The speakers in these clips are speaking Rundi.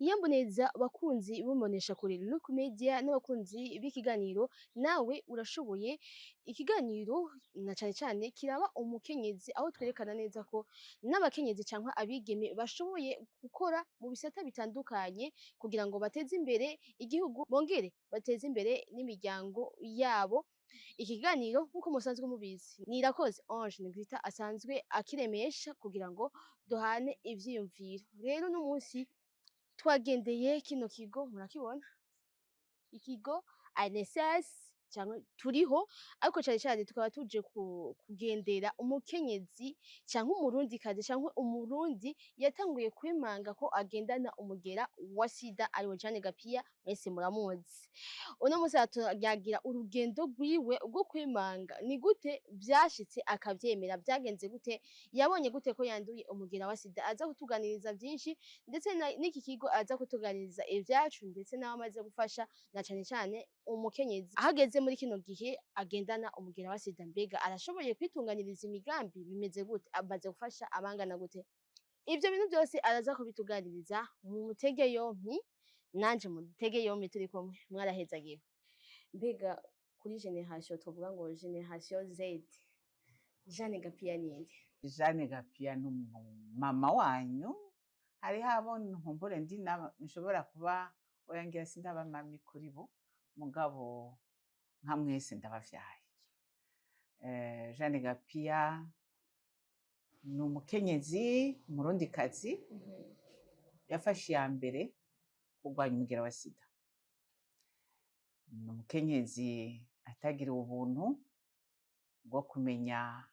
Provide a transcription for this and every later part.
Iyamboneza bakunzi b'imbonesha kure Look Media n'abakunzi b'ikiganiro Nawe Urashoboye. Ikiganiro na cane cane kiraba umukenyezi, aho twerekana neza ko n'abakenyezi canke abigeme bashoboye gukora mu bisata bitandukanye kugira ngo bateze imbere igihugu, bongere bateze imbere n'imiryango yabo. Iki kiganiro, nk'uko musanzwe mubizi, ni Irakoze Ange Negrita asanzwe akiremesha kugira ngo duhane ivyiyumviro. Rero uno munsi twagendeye kino kigo, murakibona, ikigo ANSS cyangwa turiho, ariko cyane cyane tukaba tuje kugendera umukenyezi cyangwa umurundikazi cyangwa umurundi yatanguye kwemanga ko agendana umugera wa sida, ariwe Jeanne Gapiya, mwese muramuzi. Uno munsi aratuyagira urugendo rwiwe rwo kwemanga, ni gute vyashitse akavyemera, vyagenze gute, yabonye gute ko yanduye umugera wa sida. Aza kutuganiriza vyinshi, ndetse n'iki kigo aza kutuganiriza ivyacu, ndetse n'aho amaze gufasha, na cane cane umukenyezi ahageze muri kino gihe agendana umugera wa sida. Mbega arashoboye kwitunganiriza imigambi? Bimeze gute? Amaze gufasha abangana gute? Ivyo bintu byose araza kubituganiriza. Mu mutege yompi, nanje mutege yompi, turi kumwe, mwarahezagiwe. Mbega kuri génération, tuvuga ngo génération Z, Jeanne Gapiya ninde? Jeanne Gapiya ni umumama wanyu. Hariho abo nkumbure ndi nshobora kuba, oya, ngira sindaba mami kuri bo, mugabo nka mwese ndabavyaye. Jeanne Gapiya ni umukenyezi, umurundikazi yafashe iya mbere kurwanya umugera wa sida. Ni umukenyezi atagiriwe ubuntu bwo kumenya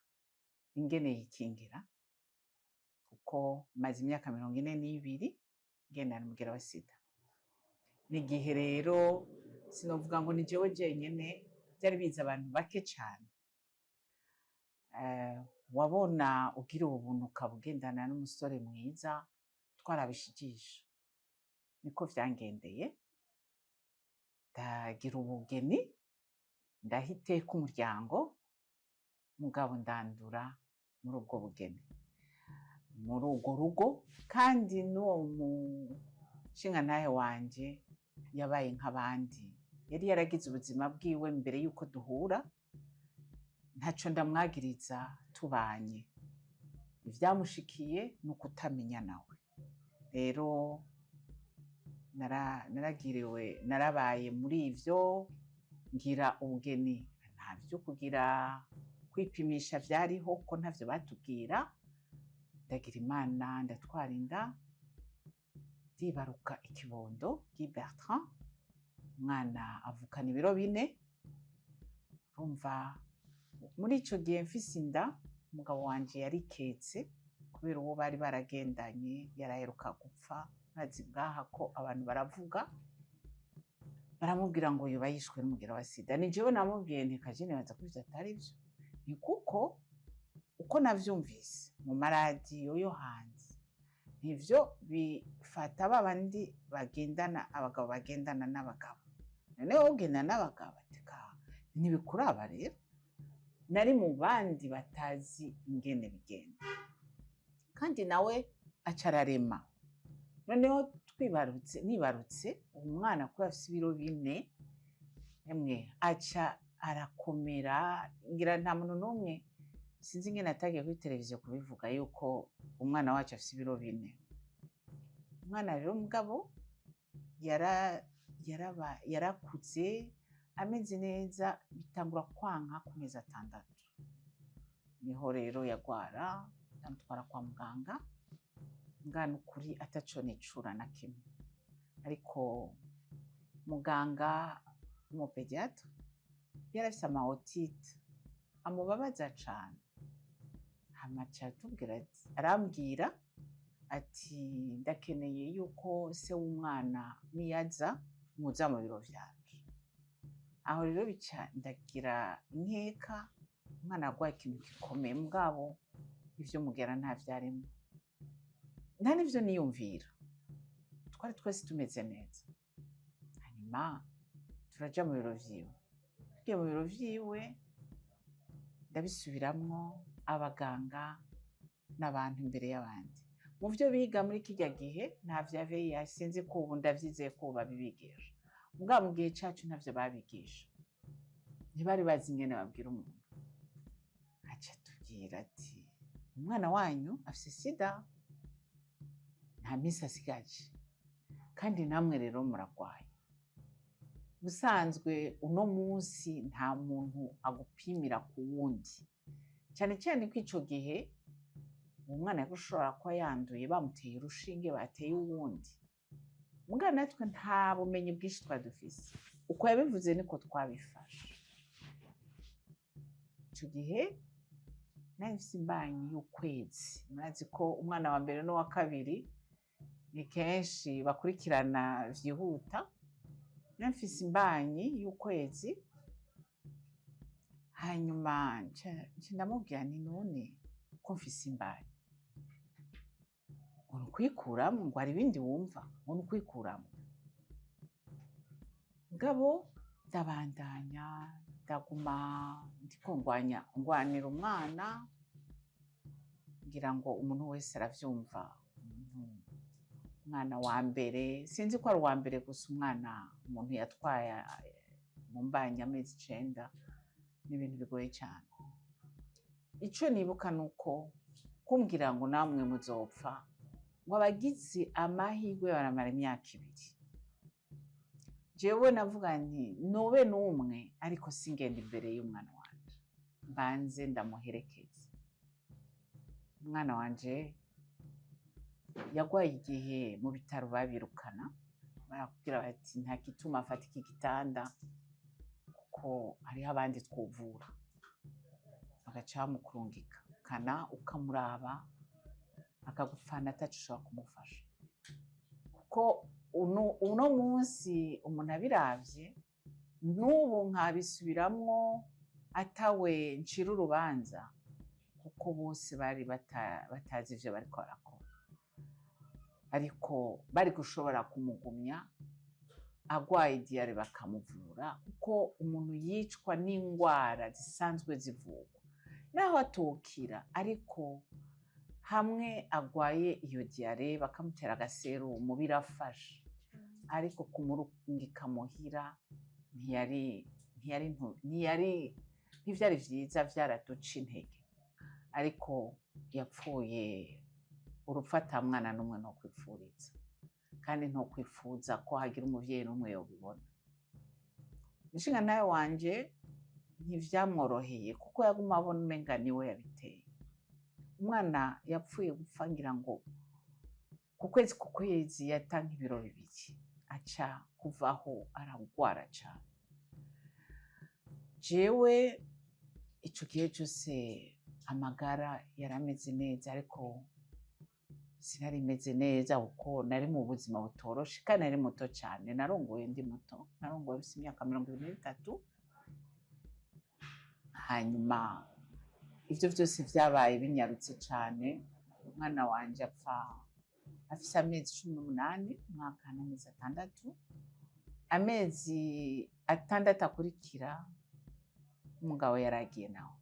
ingene yikingira, kuko maze imyaka 42 ngendana umugera wa sida. N'igihe rero sinovuga ngo ni jewe jenyene, vyari bizi abantu bake cane. Wabona ugira ubuntu ukaba ugendana n'umusore mwiza, twarabisha ijisho. Niko vyangendeye, ndagira ubugeni, ndaha iteka umuryango, mugabo ndandura muri ubwo bugeni, muri urwo rugo. Kandi n'uwo mushingantahe wanje yabaye nk'abandi, yari yaragize ubuzima bwiwe mbere y'uko duhura. Ntaco ndamwagiriza, tubanye ivyamushikiye ni ukutamenya nawe. Rero naragiriwe, narabaye muri ivyo, ngira ubugeni, nta vyo kugira kwipimisha vyariho ko ntavyo batubwira. Ndagira Imana, ndatwara inda, ndibaruka ikibondo, Guy Bertrand. Umwana avukana ibiro 4. Urumva, muri ico gihe mfise inda, umugabo wanje yariketse kubera uwo bari baragendanye yaraheruka gupfa. Murazi ngaha ko abantu baravuga, baramubwira ngo yoba yishwe n'umugera wa sida. Ni jewe namubwiye nti: "Kaje nibaza ko ivyo atari vyo, ni kuko uko navyumvise mu maradiyo yo hanze, nivyo bifata babandi bagendana, abagabo bagendana n'abagabo. None wowe ugendana n'abagabo?" Ati: "Ka ntibikuraba." Rero nari mu bandi batazi ingene bigenda, kandi nawe aca ararema. Noneho twibarutse, nibarutse umwana, kuko afise ibiro 4, emwe aca arakomera. Ngira nta muntu n'umwe, sinzi ingene atagiye kuri televiziyo kubivuga yuko umwana wacu afise ibiro 4. Umwana rero, mugabo yarakuze ameze neza, bitangura kwanka ku mezi 6. Niho rero yagwara, ndamutwara kwa muganga. Ngana ukuri ataco nicura na kimwe, ariko muganga w'umupédiatre yari afise ama otites amubabaza cane. Hama aca aratubwira ati, arambwira ati: "Ndakeneye yuko se w'umwana niyaza muza mu biro vyanje." Aho rero bica ndagira inkeka, umwana arwaye ikintu gikomeye, mugabo ivyo mugera nta vyarimo, nta n'ivyo niyumvira. Twari twese tumeze neza. Hanyuma turaja mu biro vyiwe. Tugiye mu biro vyiwe, ndabisubiramwo, abaganga n'abantu imbere y'abandi. Mu vyo biga muri kirya gihe nta vya VIH, sinzi ko ubu, ndavyizeye ko ubu babibigisha. Mugabo mu gihe cacu ntavyo babigisha, ntibari bazi ingene babwira umuntu. Aca tubwira ati: "Umwana wanyu afise sida, nta minsi asigaje, kandi namwe rero muragwaye." Ubusanzwe uno munsi nta muntu agupimira ku wundi, cyane cyane ko ico gihe uwo mwana yari kuba yanduye bamuteye urushinge bateye uwundi. Mugabo natwe nta bumenyi bwinshi twari dufise, uko yabivuze niko twabifashe. Ico gihe nari mfise imbanyi y'ukwezi. Murazi ko umwana wa mbere n'uwa kabiri ni kenshi bakurikirana vyihuta. Nari mfise imbanyi y'ukwezi, hanyuma nca ndamubwira nti: "None ko mfise imbanyi, ngo ni ukuyikuramwo?" Ngo: "Hari ibindi wumva?" Ngo: "Ni ukuyikuramwo." Mugabo ndabandanya, ndaguma ndiko ngwanya, ngwanira umwana. Ngira ngo umuntu wese aravyumva, umwana wa mbere, sinzi ko ari uwa mbere gusa, umwana umuntu yatwaye mu mbanyi amezi 9 ni ibintu bigoye cyane. Ico nibuka ni uko kumbwira ngo: "Namwe muzopfa," ngo abagize amahirwe baramara imyaka 2. Jewe navuga nti: "Nube n'umwe, ariko singenda imbere y'umwana wanje, mbanze ndamuherekeze." Umwana wanje yagwaye igihe mu bitaro babirukana, barakubwira bati: "Nta gituma afata iki gitanda kuko hariho abandi twuvura." Bagaca bamukurungika kana ukamuraba akagupfana ataco ushobora kumufasha, kuko uno munsi umuntu abiravye n'ubu nkabisubiramwo, atawe ncira urubanza, kuko bose bari batazi ivyo bariko barakora, ariko bari gushobora kumugumya agwaye diyare bakamuvura, kuko umuntu yicwa n'indwara zisanzwe zivurwa naho atokira, ariko hamwe agwaye iyo diyare bakamutera agaserumu birafasha. Ariko kumurungika muhira ntiyari ntivyari vyiza, vyaraduca intege. Ariko yapfuye urupfu ata mwana n'umwe no kwipfuriza, kandi nto kwifuza ko hagira umuvyeyi n'umwe yobibona. Umushinga nawe wanje ntivyamworoheye, kuko yaguma abona umenga niwe yabiteye. Umwana yapfuye gupfa ngira ngo ku kwezi yatanga ibiro 2, aca kuvaho aragwara cane. Jewe ico gihe cose amagara yarameze neza, ariko sinari meze neza, kuko nari mu buzima butoroshe kandi nari muto cane. Narongoye ndi muto, narongoye mfise imyaka 23. Hanyuma ivyo vyose vyabaye binyarutse cane. Umwana wanje apfa afise amezi 18, umwaka n'amezi 6. Amezi 6 akurikira umugabo yaragiye nawe.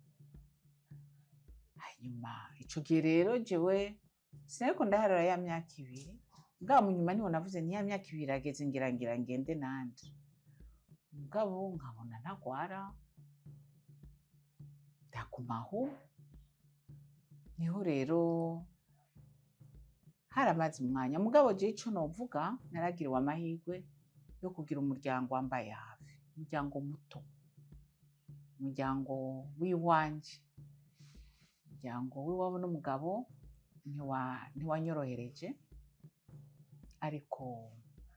Hanyuma ico gihe rero jewe sinariko ndaharura ya myaka 2. Mugabo mu nyuma niho navuze nti: "Ya myaka 2 irageze, ngira ngende nanje." Mugabo nkabona ntagwara, ndagumaho. Niho rero haramaze umwanya. Mugabo jewe ico novuga, naragiriwe amahirwe yo kugira umuryango wambaye hafi, umuryango muto, umuryango w'iwanje, umuryango w'iwabo n'umugabo ntiwanyorohereje, ariko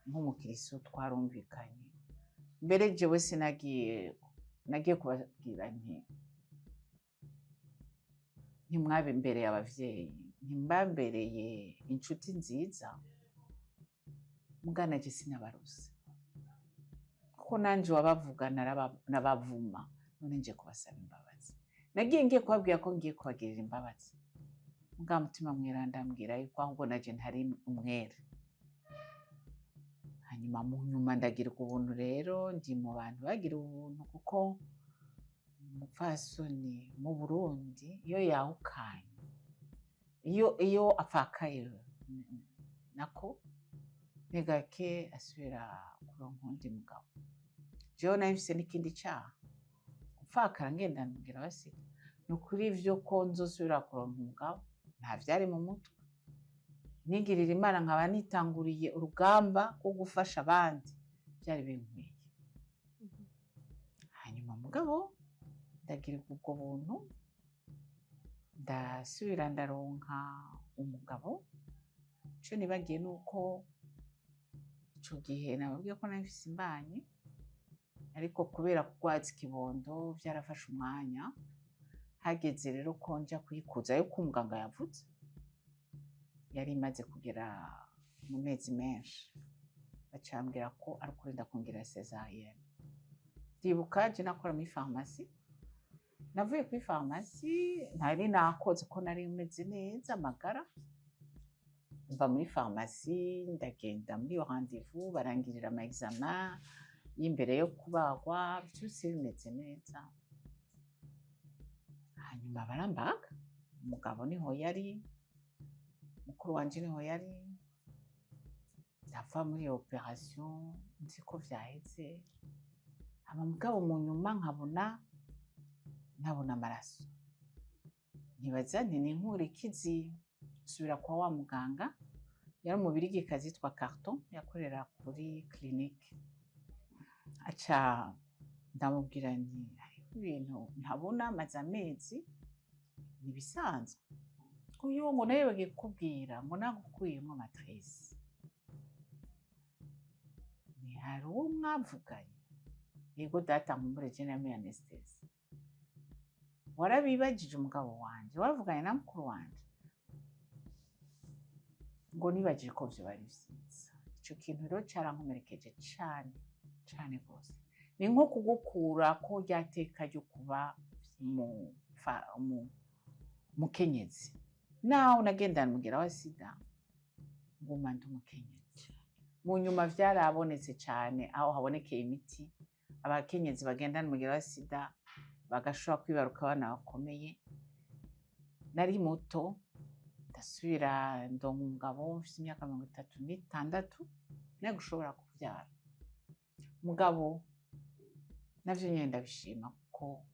nk'umukiristo twarumvikanye. Mbere jewe sinagiye, nagiye kubabwira nti: "Ntimwabimbereye abavyeyi, ntimbambereye inshuti nziza, mugana je sinabarose, kuko nanje wabavuga nabavuma. None nje kubasaba imbabazi." Nagiye ngiye kubabwira ko ngiye kubagirira imbabazi, muga mutima mweranda ambwira yuko ahubwo naje ntari umwere. Hanyuma mu nyuma ndagirwa ubuntu rero, ndi mu bantu bagira ubuntu, kuko umupfasoni mu Burundi iyo yahukanye, iyo apfakaye Nako ni gake asubira kuronka uwundi mugabo. Jewe nari mfise n'ikindi caha, gupfakara ngendana umugera wa sida. Ni ukuri ivyo ko nzosubira kuronka umugabo nta vyari mu mutwe. Nigirira Imana nkaba nitanguriye urugamba rwo gufasha abandi, byari binkwiye. Hanyuma mugabo ndagirirwa ubwo buntu, ndasubira ndaronka umugabo. Ico nibagiye ni uko ico gihe nababwiye ko nari mfise imbanyi, ariko kubera kugwaza ikibondo vyarafashe umwanya. Hageze rero ko nja kuyikuza yuko umuganga yavuze, yari imaze kugera mu mezi menshi, bacambwira ko ari ukurinda kungira césarienne. Ndibuka je nakora muri farumasi, navuye kuri farumasi ntari nakoze ko nari meze neza amagara. Mva muri farumasi ndagenda muri iyo rendez-vous, barangirira ama examen y'imbere yo kubagwa, byose bimeze neza. Hanyuma barambaga, umugabo niho yari, mukuru wanje niho yari. Ndava muri iyo opération nzi ko vyaheze. Hama mugabo mu nyuma nkabona ntabona amaraso, nkibaza nti ni inkurikizi. Nsubira kwa wa muganga, yari umubirigikazi yitwa Carton, yakorera kuri clinique. Aca ndamubwira nti hariho ibintu ntabona, maze amezi, ntibisanzwe. Uyu ngo nawe bagiye kukubwira ngo nagukuyemo matrice, ni hari uwo mwavuganye? Yego data, nkumbure je nari anesthésie. Warabibagije umugabo wanje, waravuganye na mukuru wanje? Ngo nibagije ko vyo bari vyiza. Ico kintu rero carankomerekeje cane cane rwose. Ni nko kugukura ko rya teka ryo kuba umukenyezi. Naho nagendana umugera wa sida, nguma ndi umukenyezi. Mu nyuma vyarabonetse cane aho habonekeye imiti, abakenyezi bagendana umugera wa sida bagashobora kwibaruka abana bakomeye. Nari muto, ndasubira ndonka umugabo mfise imyaka 36, nari gushobora kuvyara. Mugabo navyo nyene ndabishima kuko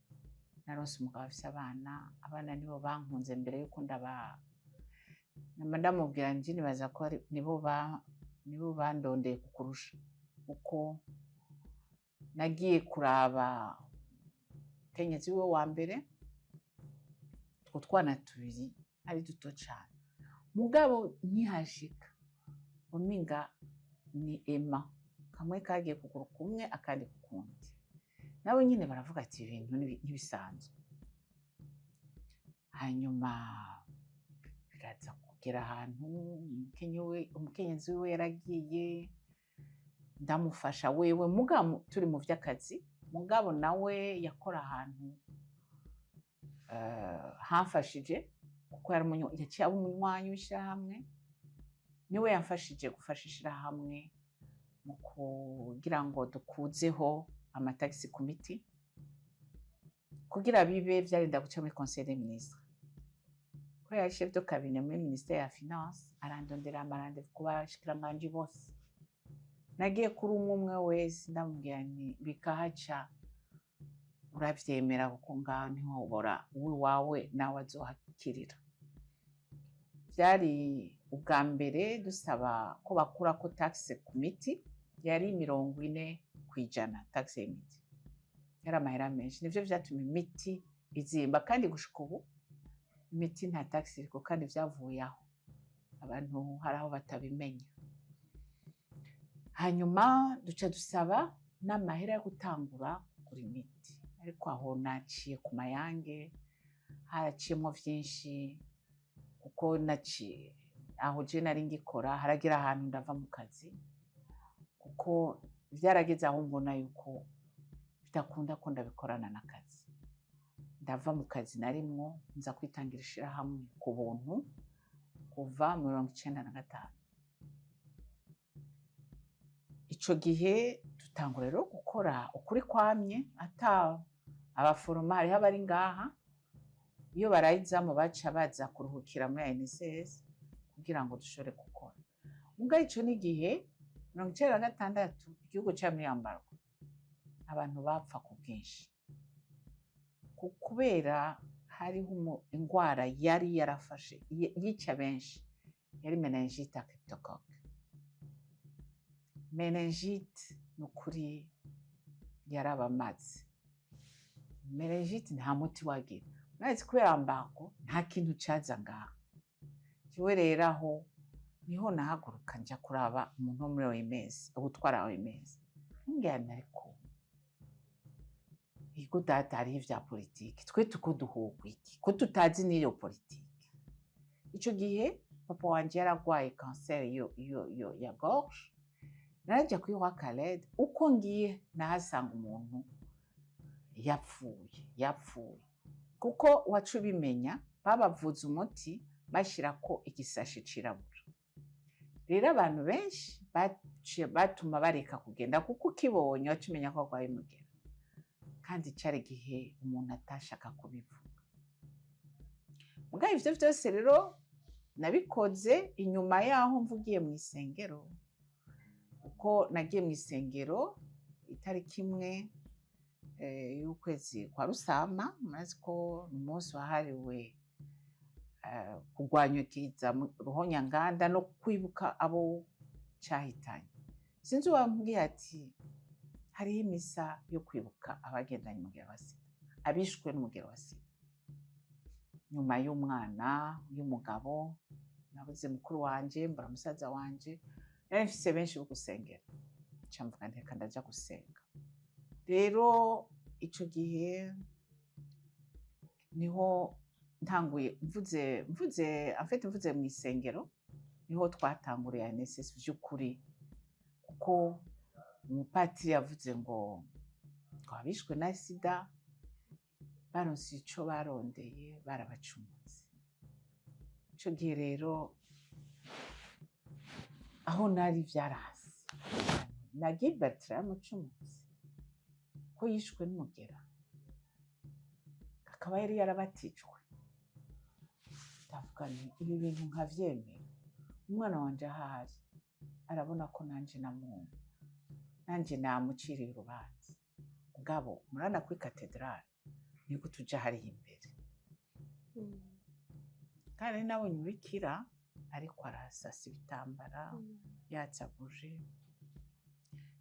naronse umugabo afise abana. Abana nibo bankunze mbere yuko ndaba namba. Ndamubwira nje nibaza ko ari nibo bandondeye kukurusha, kuko nagiye kuraba umukenyezi wiwe wa mbere, utwo twana tubiri ari duto cane. Mugabo nkihashika umenga ni ema kamwe kagiye kuguru kumwe, akandi kukundi. Nabo nyine baravuga ati ibintu ntibisanzwe. Hanyuma biraza kugera ahantu umukenyezi wiwe yaragiye, ndamufasha wewe mugabo turi mu vy'akazi. Mugabo nawe yakora ahantu hamfashije, kuko yari yaciye aba umunywanyi w'ishirahamwe. Niwe yamfashije gufasha ishirahamwe mu kugira ngo dukuzeho amatagisi ku miti. Kugira bibe vyarinda guca muri conseil des ministres. Kubera yari chef de cabinet muri ministère ya finance, arandondera ama rendez-vous ku bashikiranganji bose. Nagiye kuri umwe umwe wese, ndamubwira nti bikahaca uravyemera, kuko ngaho ntihobora uwiwawe nawe azohakirira. Vyari ubwa mbere dusaba ko bakurako taxe ku miti, yari 40% taxe y'imiti, yari amahera menshi. Nivyo vyatumye imiti izimba, kandi gushika ubu imiti nta taxe iriko, kandi vyavuye aho abantu hari aho batabimenya. Hanyuma duca dusaba n'amahera yo gutangura kugura imiti. Ariko aho naciye ku mayange, haraciyemwo vyinshi, kuko naciye aho je nari ngikora, haragera ahantu ndava mu kazi, kuko vyarageze aho mbona yuko bidakunda ko ndabikorana n'akazi. Ndava mu kazi narimwo, nza kwitangira ishirahamwe ku buntu kuva 95. Ico gihe dutangura rero gukora ukuri kwamye, ata abaforoma. Hariho abari ngaha, iyo barayizamu baca baza kuruhukira muri ANSS. kugira ngo dushobore gukora. Muga ico n'igihe 96 igihugu camye embargo, abantu bapfa ku bwinshi. Kubera hariho ingwara yari yarafashe yica benshi, yari méningite à cryptocoque. Méningite ni ukuri yarabamaze. Méningite nta muti wagira. Murazi, kubera embargo nta kintu caza ngaha. Jewe rero aho niho nahaguruka nja kuraba umuntu wo muri OMS, ubutwara OMS. Ngira nti: "Ariko ego data, hariho ivya politiki, twe tuko duhogwa iki ko tutazi n'iyo politiki?" Ico gihe papa wanje yaragwaye kanseri yo ya gorge. Naraja kuri Roi Khaled, uko ngiye nahasanga umuntu yapfuye, yapfuye, kuko waca ubimenya babavuza umuti bashirako igisashe cirabura. Rero abantu benshi baciye batuma bareka kugenda, kuko ukibonye waca umenya ko arwaye umugera. Kandi cari igihe umuntu atashaka kubivuga. Mugabo ivyo vyose rero nabikoze inyuma yaho mvugiye mu isengero, kuko nagiye mu isengero itariki 1 y'ukwezi kwa Rusama. Murazi ko ni umunsi wahariwe kurwanya ikiza ruhonyanganda no kwibuka abo cahitanye. Sinzi uwambwiye ati hariho imisa yo kwibuka abagendanye umugera wa sida, abishwe n'umugera wa sida. Nyuma y'umwana, y'umugabo, nabuze mukuru wanje, mbura musaza wanje, nari mfise benshi bo gusengera. Nca mvuga nti: "Reka ndaja gusenga." Rero ico gihe niho ntanguye mvuze, en fait mvuze mu isengero, niho twatanguriye ANSS vy'ukuri, kuko umupatiri yavuze ngo abishwe na sida baronse ico barondeye, barabacumutse. Ico gihe rero aho nari vyarahase na Gilbert yaramucumutse ko yishwe n'umugera, akaba yari yarabatijwe. Ndavuga nti: "Ibi bintu nkavyemera, umwana wanje ahari arabona ko nanje namwumva, nanje namuciriye urubanza." Mugabo murabona kuri katedrale niko tuja hariya imbere, kandi nabonye umubikira ariko arasasa ibitambara, yatsa buje.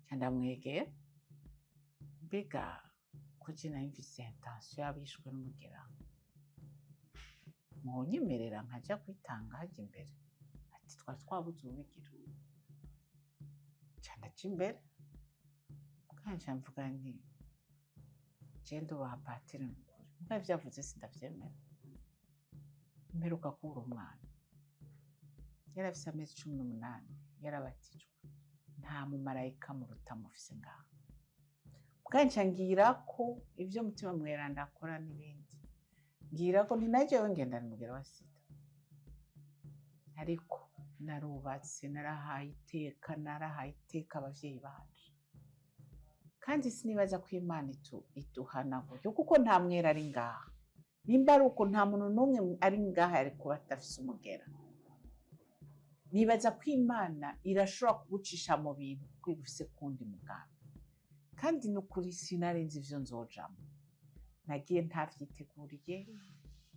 Nca ndamwegera: "Mbega ko je nari mfise intention y'abishwe n'umugera, mwonyemerera nkaja kwitanga hajya imbere?" Ati: "Twari twabuze uwubigira." Nca ndaja imbere kandi nca mvuga nti: "Je ndubaha patiri nukuri, mugabo ivyo yavuze sindavyemera. Mperuka kubura umwana, yari afise amezi 18, yarabatijwe. Nta mumarayika muruta mufise ngaha." Kandi nca ngira ko ivyo Mutima Mweranda akora n'ibindi, ngira ko nti najewe ngendana umugera wa sida, ariko narubatse, narahaye iteka, narahaye iteka abavyeyi banje. Kandi sinibaza ko Imana iduhana gutyo, kuko nta mwera ari ngaha. Nimba ari uko, nta muntu n'umwe ari ngaha yari kuba adafise umugera. Nibaza ko Imana irashobora kugucisha mu bintu kuko igufise kundi mugambi. Kandi ni ukuri sinarinzi ivyo nzojamo, nagiye ntavyiteguriye,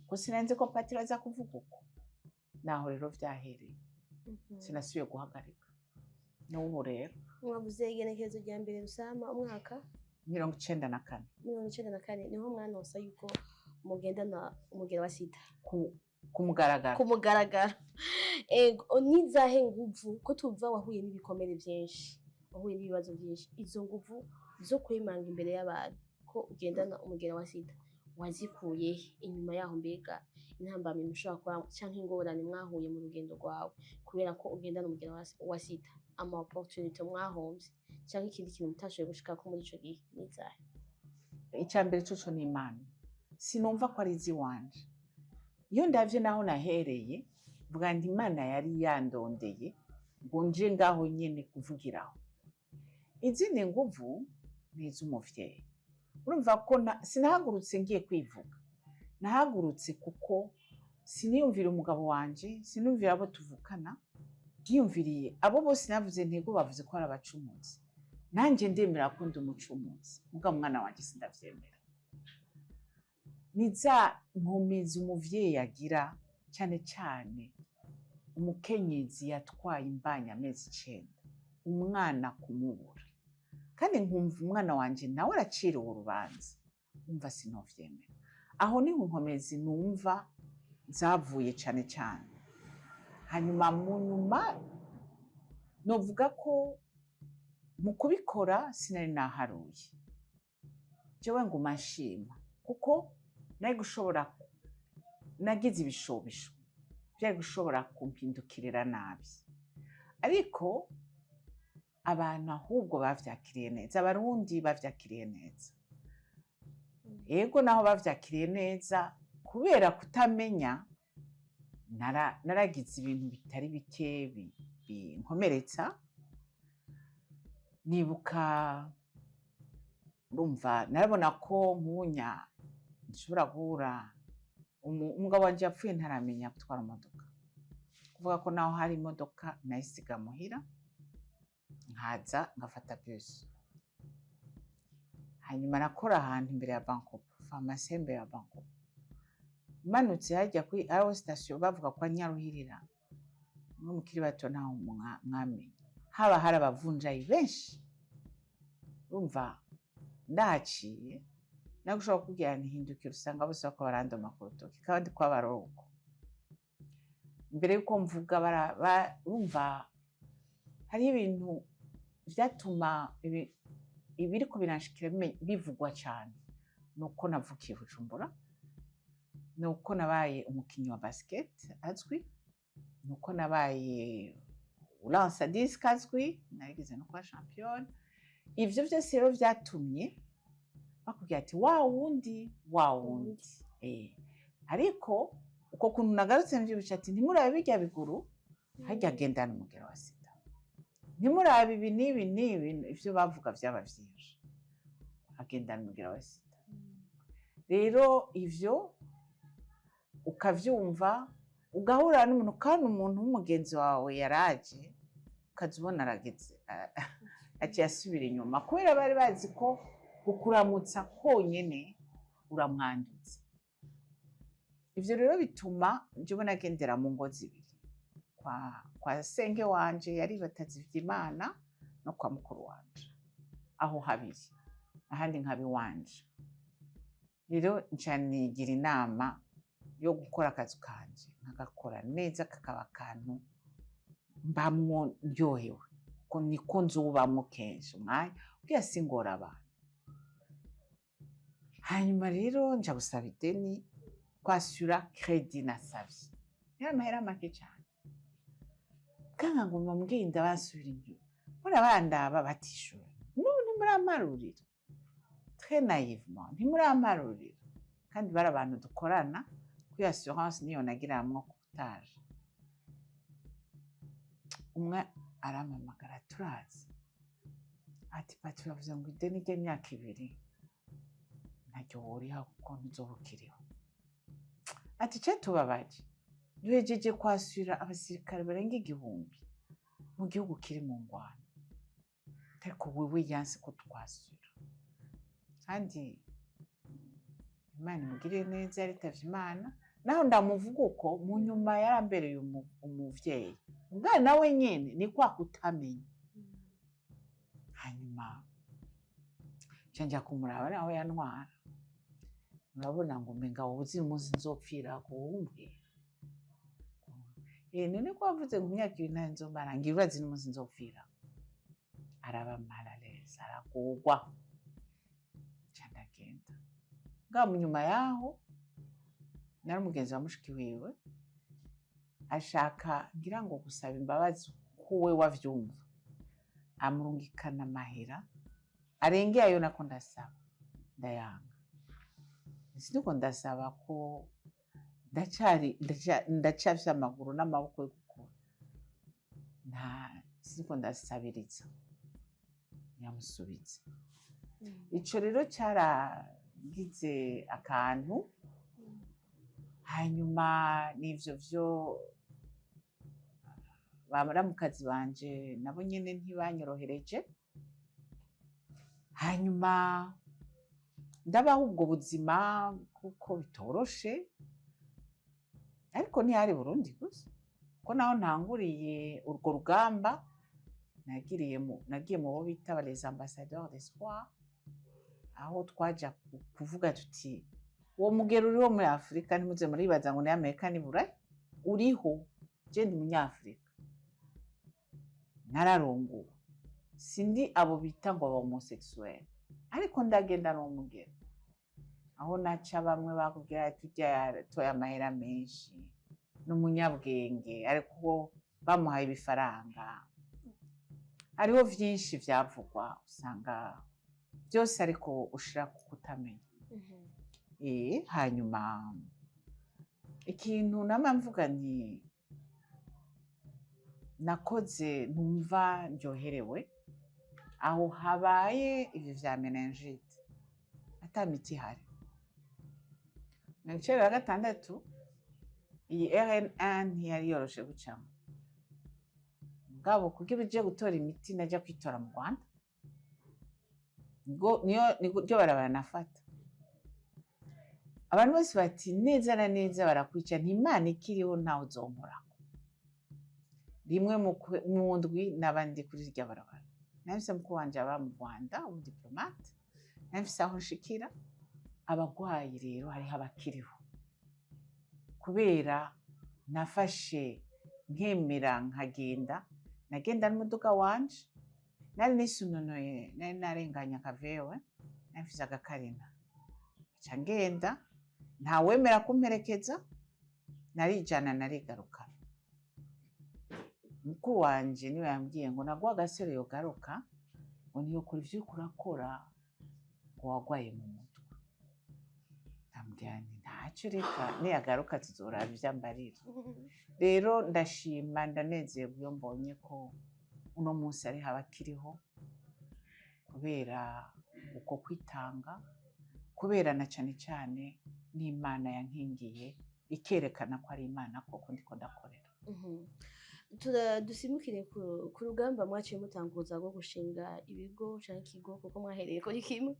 ko sinari ko patiri aza kuvuga uko. Naho rero vyahereye, sinasubiye guhagarika n'ubu rero. Mwavuze igenekerezo rya 1 Rusama umwaka 94. 94 niho mwanonsa yuko mugendana umugera wa sida? Ku mugaragaro. Ku mugaragaro. Ego, nizahe nguvu, ko tuva wahuye n'ibikomere byinshi, wahuye n'ibibazo byinshi, izo nguvu zo kwimanga imbere y'abantu ko ugendana umugera wa sida wazikuye he? Inyuma yaho mbega intambamyi mushobora kuba canke ingorane mwahuye mu rugendo rwawe kubera ko ugendana umugera wa sida, ama opportunité mwahomvye canke ikindi kintu mutashoboye gushikako muri ico gihe nizahe? Icya mbere coco ni Imana. Sinumva ko ari iziwanje. Iyo ndavye naho nahereye, mvuga nti Imana yari yandondeye ngo nje ngaho nyene kuvugiraho. Izindi nguvu ni iz'umuvyeyi. Urumva ko sinahagurutse ngiye kwivuga, nahagurutse kuko Siniyumvira umugabo wanje, sinumvira abo tuvukana, niyumviriye abo bose. Navuze ntego, bavuze ko ari abacumuzi, nanjye ndemera ko ndi umucumuzi, mugabo umwana wanje sindavyemera. Ni za nkomezi umuvyeyi agira, cyane cyane umukenyezi yatwaye imbanya amezi 9, umwana kumubura, kandi nkumva umwana wanje nawe araciriwe urubanza, umva sinovyemera. Aho niho nkomezi numva zavuye cyane cyane. Hanyuma mu nyuma novuga ko mu kubikora sinari naharuye. Jewe nguma nshima kuko nari gushobora, nagize ibishobisho byari gushobora kumpindukirira nabi, ariko abantu ahubwo bavyakiriye neza, Abarundi bavyakiriye neza. Yego, naho bavyakiriye neza, kubera kutamenya naragize ibintu bitari bike binkomeretsa. Nibuka, urumva, narabona ko nkunya nshobora guhura umugabo wanje yapfuye ntaramenya gutwara imodoka, kuvuga ko naho hari imodoka nayisiga muhira, nkaza ngafata bus. Hanyuma nakora ahantu imbere ya Bancobu, farumasi imbere ya Bancobu, manutse hajya kuri aho sitasiyo bavuga kwa Nyaruhirira, mwe mukiri bato ntaho mwamenye, haba hari abavunjayi benshi. Urumva ndahaciye nawe ushobora kukubwira ntihindukire, usanga bose bako barandoma ku rutoki, kandi kwabarongo mbere yuko mvuga urumva hariho ibintu vyatuma ibiriko biranshikira bivugwa cyane. Nuko navukiye Bujumbura, nuko nabaye umukinyi wa basket azwi, nuko nabaye ulansa disque azwi, narigeze no kuba championne. Ivyo vyose rero vyatumye bakubwira ati: "Wa wundi, wa wundi." Ariko uko kuntu nagarutse mvyibushe, ati: "Ntimurabe birya biguru, harya agendana umugera wa sida, ntimurabe ibi n'ibi n'ibi." Ivyo bavuga vyaba vyinshi, agendana umugera wa sida. Rero ivyo ukavyumva, ugahura n'umuntu, kandi umuntu w'umugenzi wawe yaraje, ukaza ubona arageze aciye asubira inyuma, kubera bari bazi ko kukuramutsa konyene uramwandutse. Ivyo rero bituma njyewe nagendera mu ngo zibiri, kwa senge wanje yari Batazivyimana no kwa mukuru wanje, aho habiri, ahandi nkaba iwanje. Rero nca nigira inama yo gukora akazi kanje, nkagakora neza, kakaba akantu mbamwo ndyohewe, ko niko nzubamwo kenshi umwanya kugira singora abantu. Hanyuma rero nja gusaba ideni, kwasura crédit nasavye yari amahera make cane. Kanga nguma mbwinda basubira inyuma, mbona bandaba batishura: "N'ubu ntimuramparurira?" Très naïvement: "Ntimuramparurira?" Kandi bari abantu dukorana kuri assurance, niyo nagiramwo courtage. Umwe arampamagara, turazi, ati: "Pati, bavuze ngo ideni ry'imyaka 2 ntaryo woriha kuko ntuzoba ukiriho." Ati: "Ce tubabaje, duhejeje kwasura abasirikare barenga 1000 mu gihugu kiri mu ngwano, ariko wewe yanse ko twasura." Kandi Imana imugirire neza, yaritavye Imana. Naho ndamuvuga uko, mu nyuma yarambereye umuvyeyi, ubwana nawe nyene ni kwa kutamenya. Hanyuma nca nja kumuraba nawe yantwara, urabona ngo umenga wowe uzi umunsi nzopfira kuwumbwira. None ko wavuze ngo imyaka 2 ntayo nzomara, ngira urazi n'umunsi nzopfira. Araba mal à l'aise, aragugwa, nca ndagenda. Bwa mu nyuma yaho nari umugenzi wa mushiki wiwe, ashaka ngira ngo gusaba imbabazi kuwe wavyumva, amurungikana amahera arengeye ayo nako ndasaba, ndayanga. Siniko ndasaba ko ndacari ndacafise amaguru n'amaboko yo gukora, nta siniko ndasabiriza. Yamusubiza ico rero caragize akantu. Hanyuma n'ivyo vyo baramukazi banje nabo nyene ntibanyorohereje. Hanyuma ndabaho ubwo buzima kuko bitoroshe, ariko ntihari Burundi gusa, kuko naho ntanguriye urwo rugamba nagiriye mu nagiye mu bo bita les ambassadeurs d'espoir, aho twaja kuvuga tuti: "Uwo mugero uriho muri Afurika, ntimuze muribaza ngo ni Amerika ni Burayi, uriho. Je ndi Umunyafurika, nararongowe, sindi abo bita ngo aba homosexuel, ariko ndagenda n'uwo mugero." Aho naca bamwe bakubwira ati: "Urya yatoye amahera menshi, n'umunyabwenge, ariko bamuhaye ibifaranga." Hariho vyinshi vyavugwa, usanga byose ariko ushira ku kutamenya. Hanyuma ikintu nama mvuga nti nakoze ntumva ndyoherewe, aho habaye ivyo vya méningite ata miti ihari, 96, iyi RN1 ntiyari yoroshe gucamo. Mugabo kugira uje gutora imiti, najya kwitora mu Rwanda. Ngo niyo niryo barabara nafata. Abantu bose bati: "Neza na neza barakwica." Nti: "Imana ikiriho, ntawe uzonkorako." Rimwe mu ndwi naba ndi kuri rya barabara. Nari mukuru wanje aba mu Rwanda, umudiplomate, nari mfise aho nshikira abagwayi. Rero hariho abakiriho kubera nafashe nkemera nkagenda. Nagenda n'umuduga wanje, nari nisununuye, nari narenganye akavewe, nari mfise agakarina, nca ngenda, ntawemera kumperekeza, narijana narigarukana. Mukuru wanje niwe yambwiye ngo naguha agasore yogaruka, ngo ntiyokora ivyo uriko urakora, ngo wagwaye mu mutwe. Ndamubwira nti: "Ntacyo, reka niyagaruka tuzoraba ivyo ambarira." Rero ndashima, ndanezerwa iyo mbonye ko uno munsi ariho abakiriho kubera uko kwitanga, kubera na cane cane n'Imana yankingiye, ikerekana ko ari Imana koko ndiko ndakorera. Dusimukire ku rugamba mwaciye mutanguza rwo gushinga ibigo canke ikigo, kuko mwahereye kuri kimwe,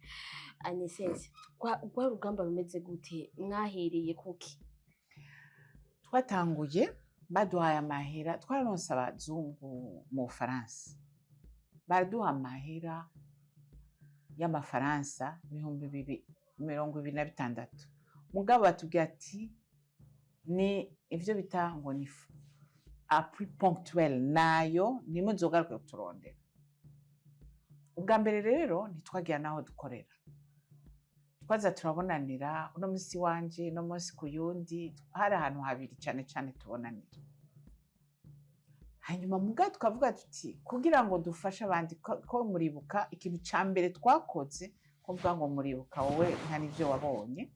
Anesesi. Rwa rugamba rumeze gute? Mwahereye kuki? Twatanguye baduhaye amahera. Twararonse abazungu mu Bufaransa, baraduha amahera y'amafaransa 2026, mugabo batubwira ati ni ivyo bita ngo ni appui ponctuel, nayo ntimuzogaruke kuturondera. Ubwa mbere rero ntitwagira n'aho dukorera, twaza turabonanira uno munsi wanje, uno munsi ku yundi. Hari ahantu habiri cane cane tubonanira. Hanyuma muga tukavuga tuti kugira ngo dufashe abandi, ko muribuka ikintu ca mbere twakoze, ko mvuga ngo muribuka, wowe nta n'ivyo wabonye,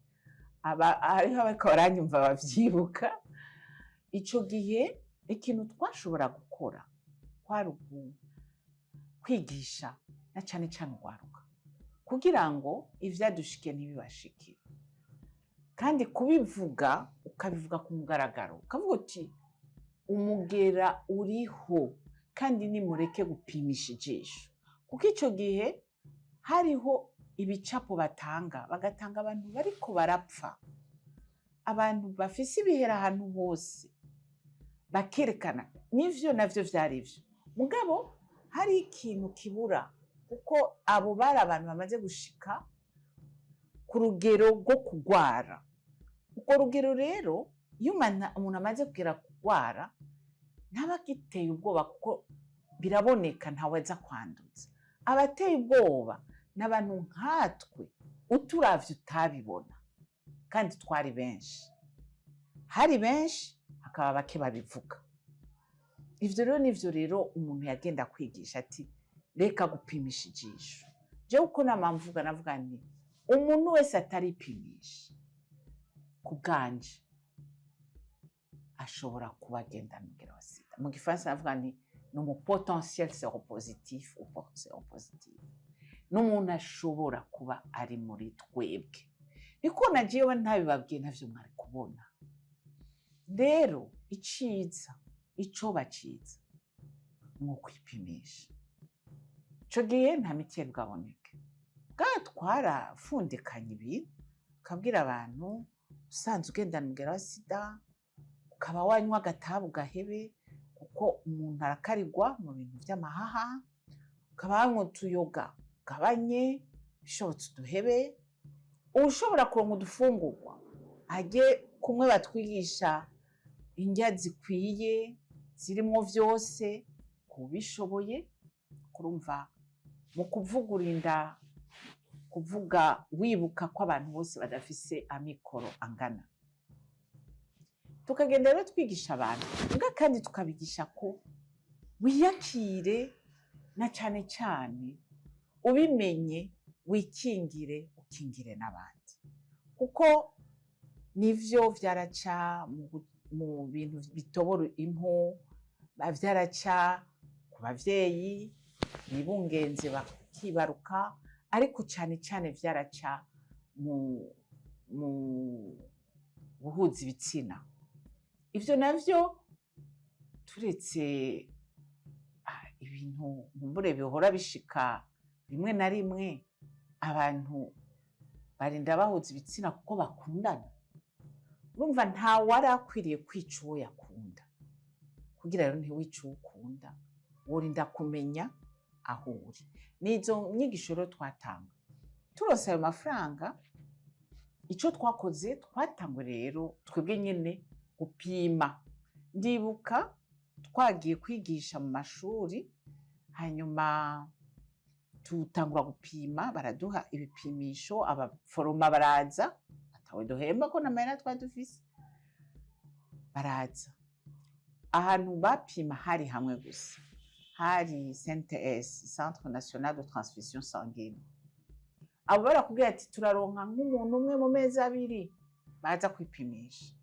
aba hariho abariko baranyumva bavyibuka. Ico gihe ikintu twashobora gukora kwari kwigisha na cane cane urwaruka, kugira ngo ivyadushikiye ntibibashikire, kandi kubivuga, ukabivuga ku mugaragaro, ukavuga uti: "Umugera uriho, kandi nimureke gupimisha ijisho." Kuko ico gihe hariho ibicapo batanga, bagatanga abantu bariko barapfa, abantu bafise ibihera ahantu hose, bakerekana n'ivyo navyo vyari vyo. Mugabo hari ikintu kibura, kuko abo bari abantu bamaze gushika ku rugero rwo kugwara. Urwo rugero rero, iyo umuntu amaze kugera kugwara, ntaba agiteye ubwoba, kuko biraboneka, ntawe aza kwanduza. Abateye ubwoba ni abantu nkatwe uturavye utabibona, kandi twari benshi, hari benshi, hakaba bake babivuga. Ivyo rero nivyo rero umuntu yagenda kwigisha ati: "Reka gupimisha ijisho." Jewe uko nama mvuga, navuga nti: "Umuntu wese ataripimisha, ku bwanje ashobora kuba agendana umugera wa sida." Mu gifaransa navuga nti: "Ni umu potentiel séropositif ou séropositive, n'umuntu ashobora kuba ari muri twebwe." Niko na jewe ntabibabwiye, ntavyo mwari kubona. Rero iciza, icoba ciza, ni ukwipimisha. Ico gihe nta miti yari bwaboneke, bwa twarafundikanya ibintu, tukabwira abantu: usanzwe ugendana umugera wa sida, ukaba wanywa agatabi, ugahebe, kuko umuntu arakarigwa mu bintu vy'amahaha. Ukaba wanywa utuyoga, ugabanye, bishobotse uduhebe. Ushobora kuronka udufungurwa, ajye kumwe batwigisha indya zikwiye zirimwo vyose kubishoboye. Kurumva mu kuvuga, urinda kuvuga wibuka ko abantu bose badafise amikoro angana. Tukagenda rero twigisha abantu mbwa, kandi tukabigisha ko wiyakire, na cane cane ubimenye wikingire, ukingire n'abandi, kuko nivyo vyaraca mu bintu bitobora impu, vyaraca ku bavyeyi bibungenze bakibaruka, ariko cane cane vyaraca mu guhuza ibitsina. Ivyo navyo, turetse ibintu nkumbure bihora bishika rimwe na rimwe, abantu barinda bahuza ibitsina kuko bakundana. Urumva, nta wari akwiriye kwica uwo yakunda. Kugira rero ntiwice uwo ukunda, worinda kumenya aho uri. Nizo nyigisho rero twatanga. Turonse ayo mafaranga, ico twakoze, twatangwe rero twebwe nyene gupima. Ndibuka twagiye kwigisha mu mashuri, hanyuma tutangura gupima, baraduha ibipimisho, abaforoma baraza, atawe duhemba ko n'amahera twari dufise. Baraza ahantu bapima, hari hamwe gusa, hari CNTS, Centre National de Transfusion Sanguine. Abo barakubwira ati turaronka nk'umuntu umwe mu mezi 2 baza kwipimisha.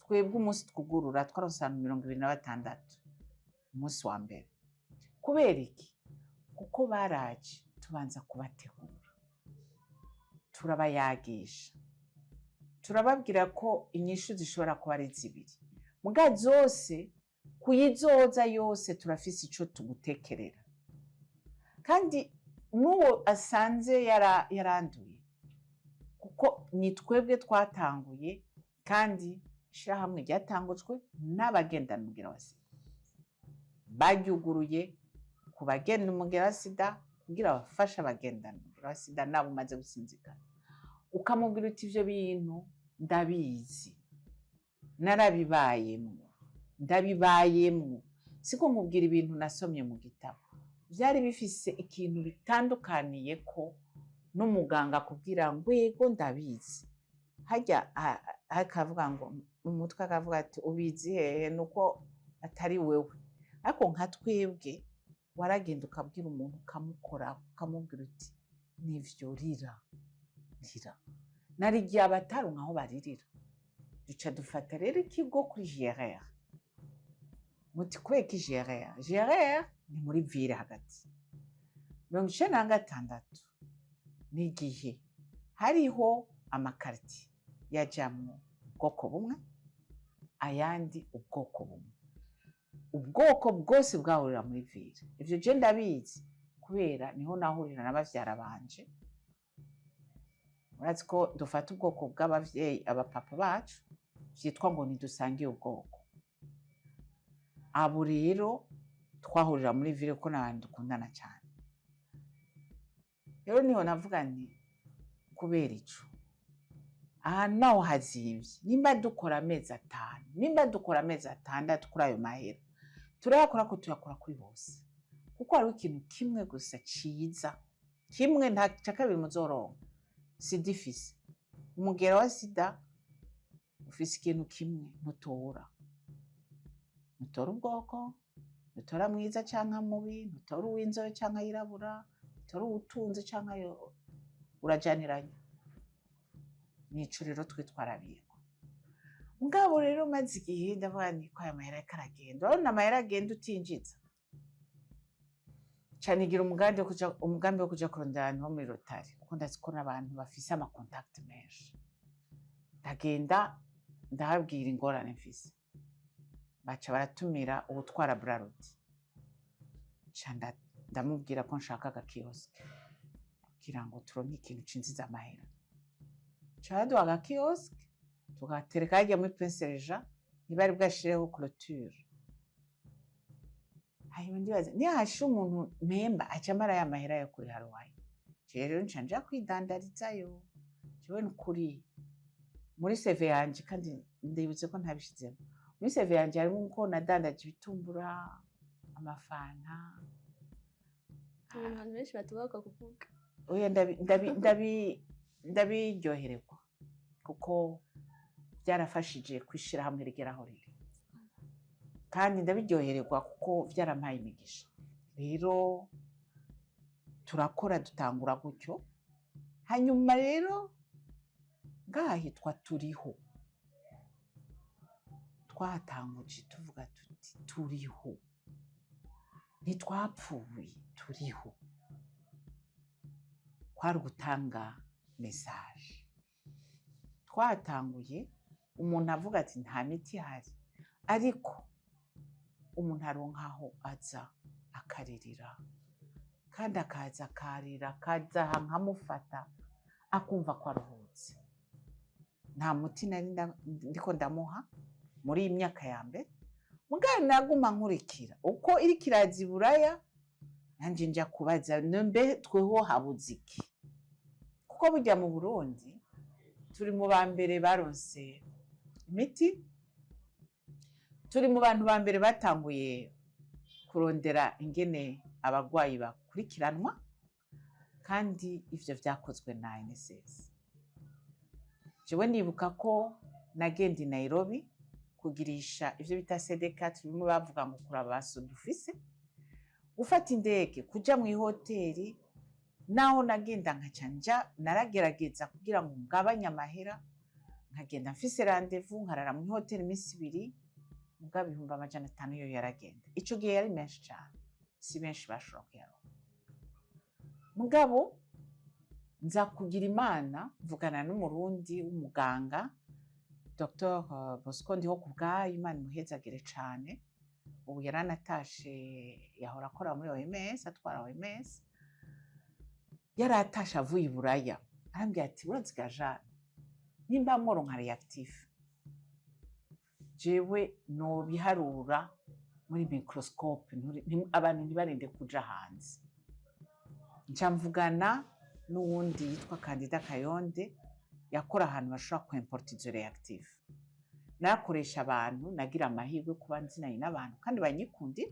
Twebwe umunsi twugurura twaronse abantu 26 umunsi wa mbere. Kubera iki? Kuko baraje, tubanza kubategura, turabayagisha, turababwira ko inyishu zishobora kuba ari zibiri, muga zose kuyizoza yose turafise ico tugutekerera. Kandi n'uwo asanze yaranduye, kuko ni twebwe twatanguye, kandi ishirahamwe ryatangujwe n'abagendana umugera wa sida, baryuguruye ku bagenda umugera wa sida kugira bafashe abagendana umugera wa sida nabo umaze gusinzikana. Ukamubwira uti ivyo bintu ndabizi, narabibayemwo, ndabibayemwo, siko nkubwira ibintu nasomye mu gitabo. Vyari bifise ikintu bitandukaniye ko n'umuganga akubwira ngo yego ndabizi. Harya akavuga ngo mu mutwe, akavuga ati ubizi hehe? Nuko atari wewe. Ariko nka twebwe, waragenda ukabwira umuntu, ukamukora, ukamubwira uti nivyo, rira, rira. Nari igihe abataronka aho baririra. Duca dufata rero ikigo kuri GRR. Muti kubera iki GRR? GRR ni muri ville hagati. 96 ni igihe hariho ama quartiers yajamwo ubwoko bumwe, ayandi ubwoko bumwe, ubwoko bwose bwahurira muri ville. Ivyo je ndabizi kubera niho nahurira na bavyara banje. Murazi ko dufata ubwoko bw'abavyeyi, abapapa bacu, vyitwa ngo ntidusangiye ubwoko. Abo rero twahurira muri ville kuko n'abantu dukundana cyane. Rero niho navuga nti kubera ico aha naho hazimvye, nimba dukora amezi 5, nimba dukora amezi 6, kuri ayo mahera turayakora, ko tuyakora kuri bose, kuko hariho ikintu kimwe gusa ciza, kimwe, nta ca kabiri muzoronka. Sida ifise umugera wa sida ufise ikintu kimwe: ntutora, ntutora ubwoko, ntutora mwiza canke mubi, ntutora uw'inzobe canke ayirabura, ntutora uwutunze canke ayo, urajaniranya. Nico rero twe twarabiyeko. Mugabo rero maze igihe ndavuga nti ko aya mahera ariko aragenda, urabona amahera agenda utinjiza. Canigira umugambi wo kuja kurondera abantu bo muri Rotary, kuko ndazi ko n'abantu bafise ama contacts menshi. Ndagenda Ndahabwira ingorane mfise, baca baratumira uwutwara Brarudi. Nca ndamubwira ko nshaka agakiosque kugira ngo turonke ikintu cinjiza amahera. Ca baduha agakiosque, tugatereka harya muri Prince Régent, ntibari bwashireho clôture. Hanyuma ndibaza, nihashira umuntu mpemba, aca amara ya mahera yo kuriha loyer. Jewe rero nca nja kwidandarizayo. Jewe nukuri muri CV yanje, kandi ndibutse ko ntabishizemo, muri CV yanje harimo ko nadandaje ibitumbura, amafanta. Ibintu abantu benshi batubahuka kuvuga. Oya, ndabiryohererwa kuko byarafashije kwishirahamwe rigera aho riri, kandi ndabiryohererwa kuko byarampaye imigisha. Rero turakora, dutangura gutyo. Hanyuma rero ngaha hitwa Turiho. Twatanguje tuvuga tuti: "Turiho, ntitwapfuye, turiho." Kwari ugutanga message. Twatanguye umuntu avuga ati: "Nta miti ihari," ariko umuntu aronka aho aza akaririra, kandi akaza akarira, akaza aha nkamufata, akumva ko aruhutse. Nta muti nari ndiko ndamuha muri iyi myaka ya mbere, mugabo naguma nkurikira uko iriko iraza i Buraya. Nanje nja kubaza: "Mbe tweho habuze iki?" Kuko burya mu Burundi turi mu ba mbere baronse imiti, turi mu bantu ba mbere batanguye kurondera ingene abarwayi bakurikiranwa, kandi ivyo vyakozwe na ANSS. Jewe nibuka ko nagenda i Nairobi kugirisha ivyo bita CD4, bimwe bavuga ngo kuraba abasoda ufise, gufata indege, kuja mw'ihoteri. Naho nagenda nkaca nja, naragerageza kugira ngo ngabanye amahera, nkagenda mfise rendez-vous, nkarara mw'ihoteri iminsi 2, mugabo 500,000 yo yaragenda. Ico gihe yari menshi cane, si benshi bashobora kuyaronka. Mugabo nza kugira Imana, mvugana n'Umurundi w'umuganga, Dr Bosco Ndiho kubwayo, Imana imuhezagire cane. Ubu yaranatashe, yahora akora muri OMS, atwara OMS, yaratashe avuye i Buraya. Arambwira ati: "Uraziga Jane, nimba mworonka réactif, jewe nobiharura muri microscope, abantu ntibarinde kuja hanze." Nca mvugana n'uwundi yitwa Kandida Kayonde, yakora ahantu bashobora kwimporta izo réactif. Nakoresha abantu, nagira amahirwe kuba nzinanye n'abantu kandi banyikundira.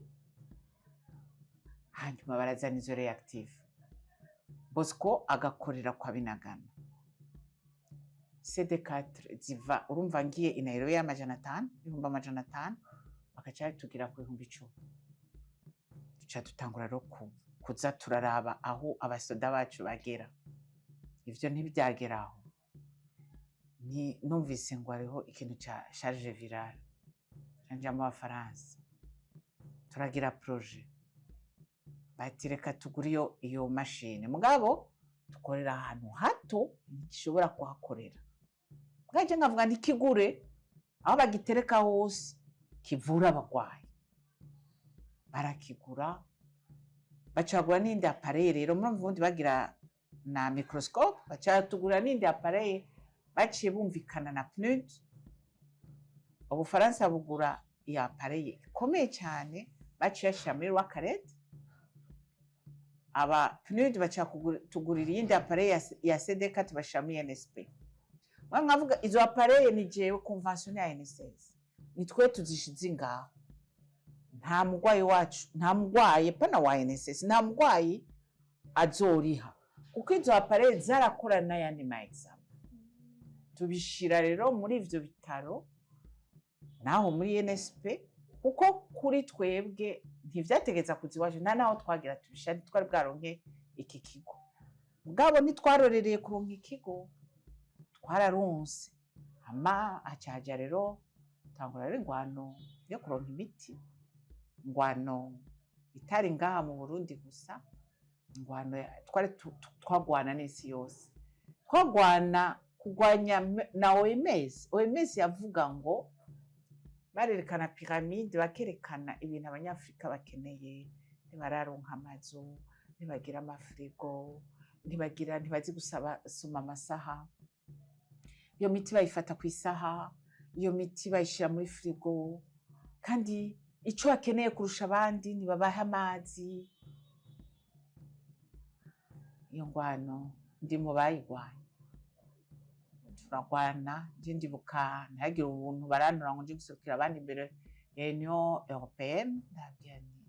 Hanyuma barazana izo réactif, Bosco agakorera kwa Binagana. CD4 ziva, urumva ngiye i Nairobi y'500, 500,000, bagaca batugira ku 10,000. Duca dutangura rero kuza turaraba aho abasoda bacu bagera. Ivyo ntibyagera aho. Ni numvise ngo hariho ikintu ca charge virale, nja mu Bafaransa, turagira projet, bati: "Reka tugure iyo mashine, mugabo dukorera ahantu hato, ntigishobora kuhakorera." Bwaje nkavuga ntikigure, aho bagitereka hose kivura abagwayi. Barakigura, bacagura n'indi appareil. Rero muri ubundi bagira na microscope, bacatugura n'indi appareil. Baciye bumvikana na PNUD, Ubufaransa bugura iyo appareil ikomeye cyane, baciye bashyira muri Rwakarete. Aba PNUD baca tugurira iyindi appareil ya CD4, bashira muri NSP. Mwe mwavuga izo appareil ni jewe convention ya NSS, ni twe tuzishize ngaho. Nta mugwayi wacu, nta mugwayi pana wa NSS, nta mugwayi azoriha, kuko izo appareil zarakora n'ayandi ma examen. Tubishira rero muri ivyo bitaro naho muri NSP, kuko kuri twebwe ntivyategeza kuza iwacu, nta naho twagira tubishira, ntitwari bwaronke iki kigo. Mugabo ntitwarorereye kuronka ikigo, twararonse. Hama haca rero tangura rero ingwano yo kuronka imiti, ingwano itari ngaha mu Burundi gusa, ingwano twari twagwana n'isi yose, twagwana. Kugwanya na OMS. OMS yavuga ngo barerekana pyramide, bakerekana ibintu Abanyafrika bakeneye: ntibararonka amazu, ntibagira amafirigo, ntibagira, ntibazi gusaba soma amasaha, iyo miti bayifata ku isaha, iyo miti bayishira muri firigo, kandi ico bakeneye kurusha abandi ntibabahe amazi. Iyo ngwano ndi mu bayigwanya, turagwana. Nje ndibuka ntihagire ubuntu barantura ngo nje guserukira abandi imbere ya Union Européenne. Ndabwira nti: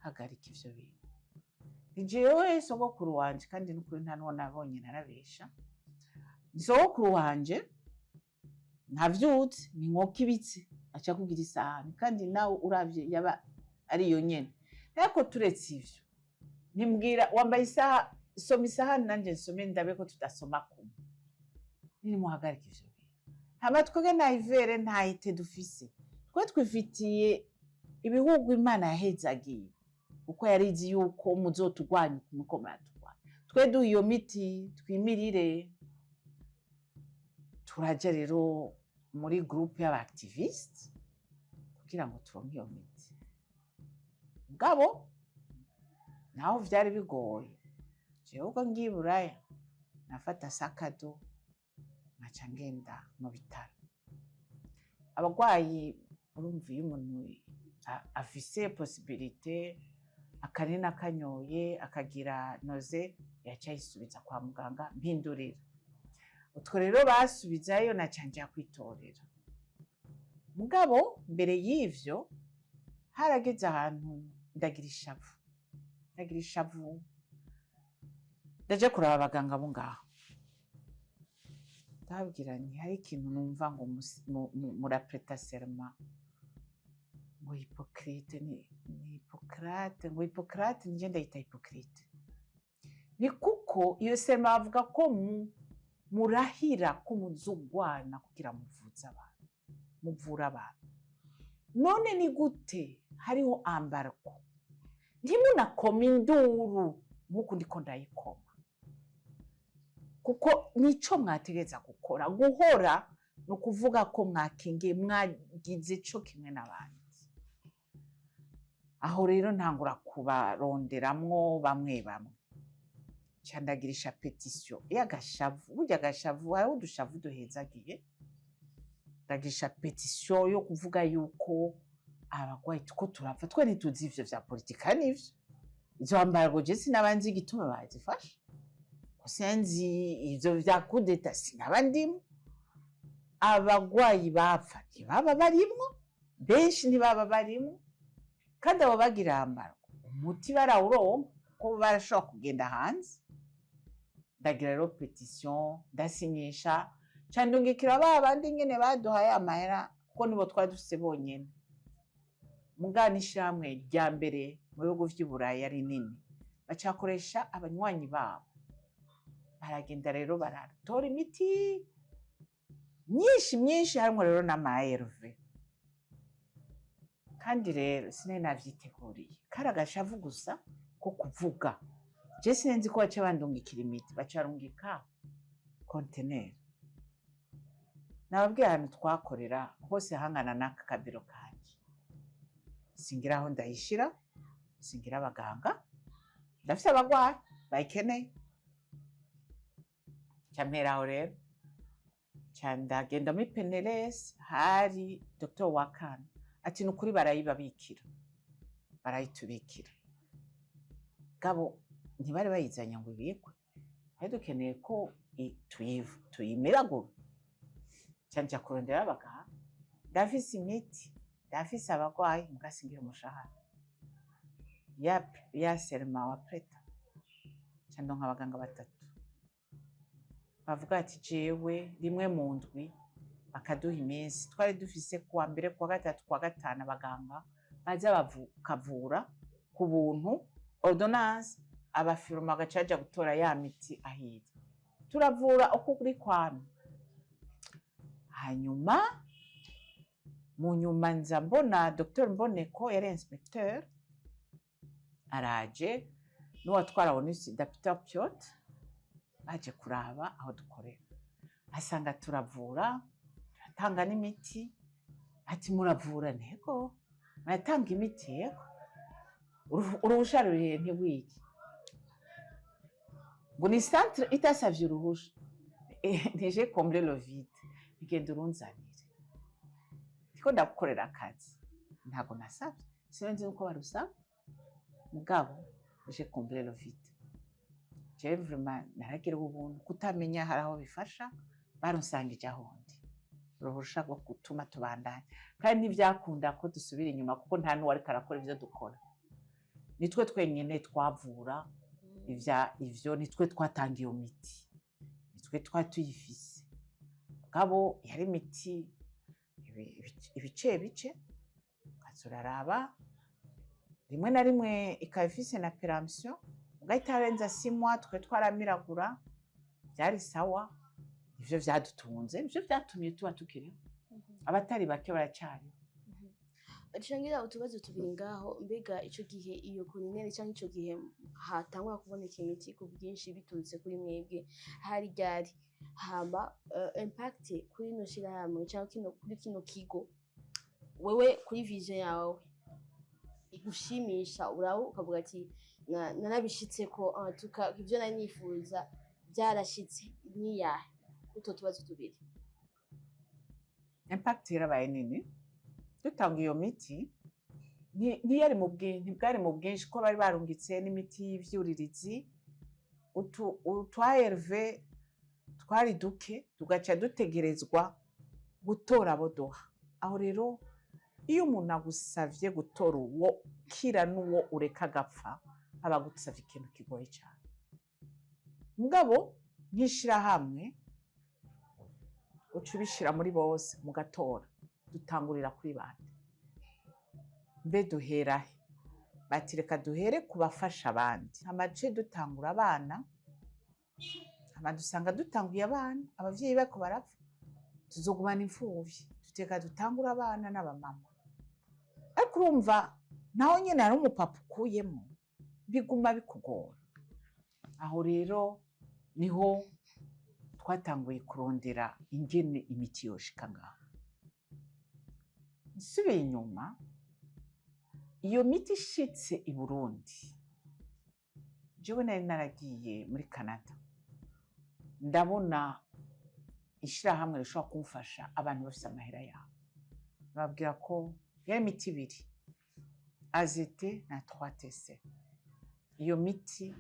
"Hagarika ivyo bintu, ni jewe sogokuru wanje." Kandi n'ukuri nta n'uwo nabonye narabesha, ni sogokuru wanje ntavyutse, ni inkoko ibitse aca kugira isahani, kandi nawe uravye yaba ari iyo nyene. Ariko turetse ivyo, ntimbwira wambaye isaha, soma isahani nanje nsome ndabe ko tudasoma kumwe. Nimuhagarika ivyo bintu. Hama twebwe nta ivere, nta ite dufise, twe twifitiye ibihugu Imana yahezagiye, kuko yari izi yuko muzotugwanya uko muratugwanya. Twe duha iyo miti twimirire. Turaja rero muri groupe y'aba activistes kugira ngo turonke iyo miti. Mugabo naho vyari bigoye. Jewe ubwo ngiye i Buraya nafata sac à dos, nkaca ngenda mu bitaro abagwayi. Urumva iyo umuntu afise possibilité, akanini akanyoye akagira nausée, yaca ayisubiza kwa muganga, mpindurira utwo rero basubizayo, naca nja kwitorera. Mugabo mbere y'ivyo harageze ahantu ndagira ishavu, ndagira ishavu, ndaja kuraba abaganga bo ngaho, ndababwira nti: "Hari ikintu numva ngo murapreta serment ngo Hippocrate, ni Hippocrate, ngo Hippocrate, nije ndayita Hippocrate, ni kuko iyo serment bavuga ko murahira ko muzogwana kugira muvuze abantu, muvure abantu. None ni gute hariho embargo, ntimunakoma induru nk'uku ndiko ndayikoma? Kuko nico mwategereza gukora. Guhora ni ukuvuga ko mwakingiye, mwagize co kimwe n'abandi." Aho rero ntangura kubaronderamwo bamwe bamwe, nca ndagirisha pétition y'agashavu. Burya agashavu, hariho udushavu duhezagiye. Ndagirisha pétition yo kuvuga yuko abagwayi tuko turapfa, twe ntituzi ivyo vya politika nivyo izo embargo. Je sinaba nzi igituma bazifashe, ko sinzi ivyo vya coup d'état, sinaba ndimo. Abagwayi bapfa ntibaba barimwo, benshi ntibaba barimwo, kandi abo bagira embargo umuti barawuronka kuko barashobora kugenda hanze. Ndagira rero pétition, ndasinyisha, nca ndungikira ba bandi nyene baduhaye amahera, kuko nibo twari dufise bonyene. Mugana ishirahamwe rya mbere mu bihugu vy'i Burayi rinini, bacakoresha abanywanyi babo, baragenda rero baratora imiti myinshi myinshi, harimwo rero n'ama ARV. Kandi rero sinari navyiteguriye, kari agashavu gusa ko kuvuga. Je sinzi ko baca bandungikira imiti, baca barungika konteneri. Nababwiye ahantu twakorera hose hangana n'aka kabiro kanje. Singira aho ndayishira, singira abaganga, ndafise abagwayi bayikeneye. Nca mpera aho rero, nca ndagenda muri PNLS, hari Dr Wakana, ati: "Ni ukuri barayibabikira." Barayitubikira, gabo ntibari bayizanye ngo ibikwe, twari dukeneye ko tuyimiragura. Nca nja kurondera abaganga: ndafise imiti, ndafise abagwayi, muga singira umushahara ya serment wa prêta. Nca ndonka abaganga batatu bavuga ati: "Jewe rimwe mu ndwi." Bakaduha iminsi twari dufise: kuwa mbere, kuwa gatatu, kuwa gatanu, abaganga baza bakavura ku buntu, ordonnance, abafiroma bagaca baja gutora ya miti ahiri, turavura uko kuri kwamye. Hanyuma mu nyuma nza mbona Dr Mboneko, yari inspecteur, araje n'uwatwara ONU-SIDA, Peter Piot, baje kuraba aho dukorera. Asanga turavura, turatanga n'imiti. Ati: "Muravura?" Ntego. "Muratanga imiti?" Yego. "Uruhusha rurihe?" Ntiwige ngo ni centre itasavye uruhusha. Nije combler le vide, igenda urunzanire, ndiko ndagukorera akazi, ntabwo nasavye, sinzi uko barusaba, mugabo je combler le vide. Jewe vraiment naragira ubuntu kutamenya, hari aho bifasha, barunsangije aho ndi uruhusha rwo gutuma tubandanya, kandi ntivyakunda ko dusubira inyuma, kuko nta n'uwo ariko arakora ivyo dukora. Nitwe twenyene twavura ivya ivyo, nitwe twatanga iyo miti, nitwe twari tuyifise. Mugabo yari imiti ibice bice, ukaza uraraba, rimwe na rimwe ikaba ifise na péremption, mugabo itarenza 6 mois. Twe twaramiragura, byari sawa. Nivyo vyadutunze, nivyo vyatumye tuba tukiriho, abatari bake baracyariho. Nshangira utubazo tubiri ngaho. Mbega ico gihe iyo koninere, cyangwa ico gihe hatangwa kuboneka imiti ku bwinshi biturutse kuri mwebwe, hari ryari? Hama impact kuri ino shirahamwe cyangwa kuri kino kigo, wewe kuri vision yawe igushimisha, uraho ukavuga ati: "Narabishitseko, en tout cas ivyo nari nifuza byarashitse", niyahe? Utwo tubazo tubiri. Impact yarabaye nini. Dutanga iyo miti, ntiyari mu bwinshi, ntibwari mu bwinshi, ko bari barungitse n'imiti y'ivyuririzi, utu ARV twari duke, tugaca dutegerezwa gutora abo duha. Aho rero iyo umuntu agusavye gutora uwo kira n'uwo ureka agapfa, aba agusavye ikintu kigoye cyane. Mugabo nk'ishirahamwe uca ubishira muri bose, mugatora: dutangurira kuri bande? Mbe duhera he? Bati: "Reka duhere ku bafasha abandi." Amace dutangura abana, hama dusanga dutanguye abana, abavyeyi bariko barapfa, tuzogumana imfuvyi. Tuteka dutangure abana n'abamama. Ariko urumva naho nyene hari umupapa ukuyemo, biguma bikugora. Aho rero niho twatanguye kurondera ingene imiti yoshika ngaho. Nsubiye inyuma, iyo miti ishitse i Burundi, jewe nari naragiye muri Canada, ndabona ishirahamwe rishobora kumfasha, abantu bafise amahera yabo. Babwira ko yari imiti ibiri, AZT na 3TC. Iyo miti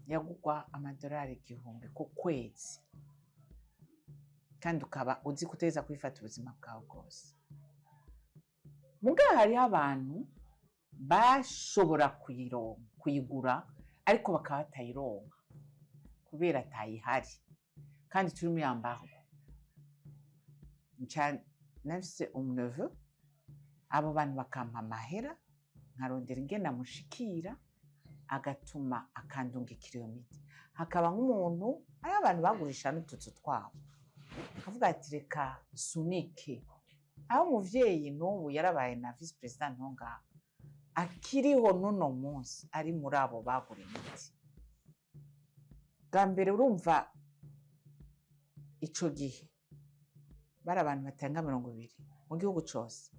yagugwa amadolari 1000 ku kwezi, kandi ukaba uzi kuteza kuyifata ubuzima bwawe bwose. Mugabo hariho abantu bashobora kuyironka, kuyigura, ariko bakaba batayironka kubera atayihari, kandi turi muri embargo. Nca nafise umu neveu, abo bantu bakampa amahera, nkarondera ingene amushikira, agatuma akandungikira iyo miti. Hakaba nk'umuntu, hariho abantu bagurisha n'utuzu twabo, akavuga ati: "Reka nsunike." Aho umuvyeyi n'ubu yarabaye na vice président ngaho, akiriho n'uno munsi, ari muri abo bagura imiti bwa mbere. Urumva ico gihe bari abantu batenga 20 mu gihugu cose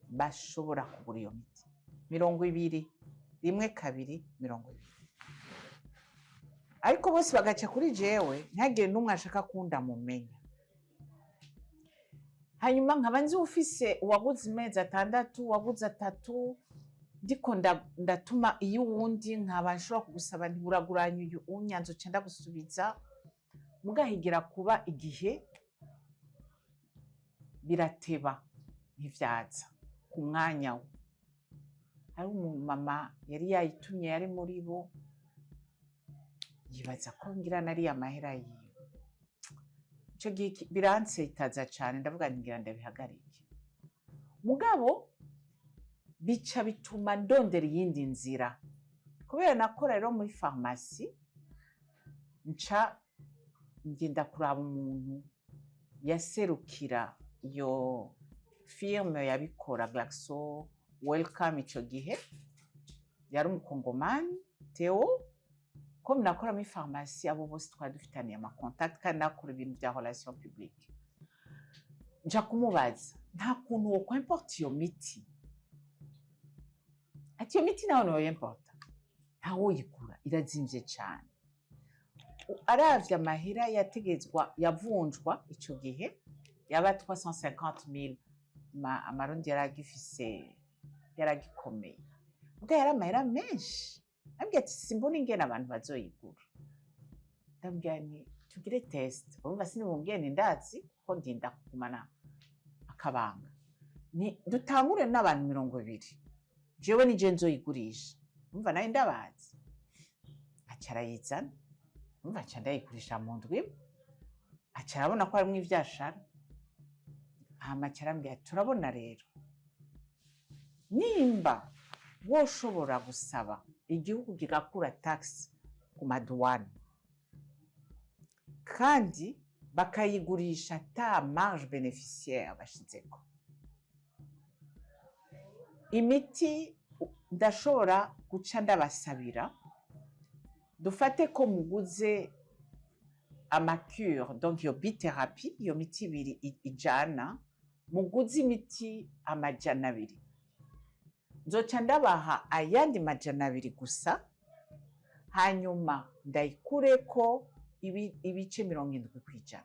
bashobora kugura iyo miti, 20, rimwe, kabiri, 20, ariko bose bagaca kuri jewe, ntihagire n'umwe ashaka kundamumenya. Hanyuma nkaba nzi ufise, uwaguze amezi 6, uwaguze 3, ndiko ndatuma iyo uwundi, nkaba nshobora kugusaba ntiburaguranye uyu unyanze, uca ndagusubiza. Mugahigira kuba igihe birateba, ntivyaza ku mwanya we. Hari umumama yari yayitumye, yari muri bo, yibaza ko ngira nariya amahera yiwe. Ico gihe biransitaza cane, ndavuga nti: "Ngira ndabihagarike." Mugabo bica bituma ndondera iyindi nzira. Kubera nakora rero muri farumasi, nca ngenda kuraba umuntu yaserukira iyo firme yabikora, Glaxo Welcome ico gihe, yari umukongomani Theo. Ko nakora muri farumasi, abo bose twari dufitaniye ama contacts, kandi nakora ibintu vya relation publique. Nja kumubaza: "Nta kuntu wo kwimporta iyo miti?" Ati: "Iyo miti nawe niwoyimporta, ntawoyigura, irazimvye cane." Aravye amahera yategetswa yavunjwa ico gihe, yaba 350,000 amarundi, yaragifise, yaragikomeye ubwo yari amahera menshi. Ambwira ati: "Simbona ingene abantu bazoyigura." Ndambwira nti: "Tugire test." Urumva sinimubwiye nti ndazi ko ndinda kugumana akabanga. Ni dutangure n'abantu 20, jewe nije nzoyigurisha. Urumva nawe ndabazi. Aca arayizana. Urumva aca ndayigurisha mu ndwi imwe. Aca arabona ko harimwo ivyashara. Hama aca arambwira ati: "Turabona rero nimba woshobora gusaba igihugu kigakura taxe ku maduwane, kandi bakayigurisha ata marge bénéficiaire bashizeko imiti, ndashobora guca ndabasabira. Dufate ko muguze ama cures, donc iyo bithérapie, iyo miti ibiri ijana, muguze imiti 200, nzoca ndabaha ayandi 200 gusa, hanyuma ndayikureko ibice 70%."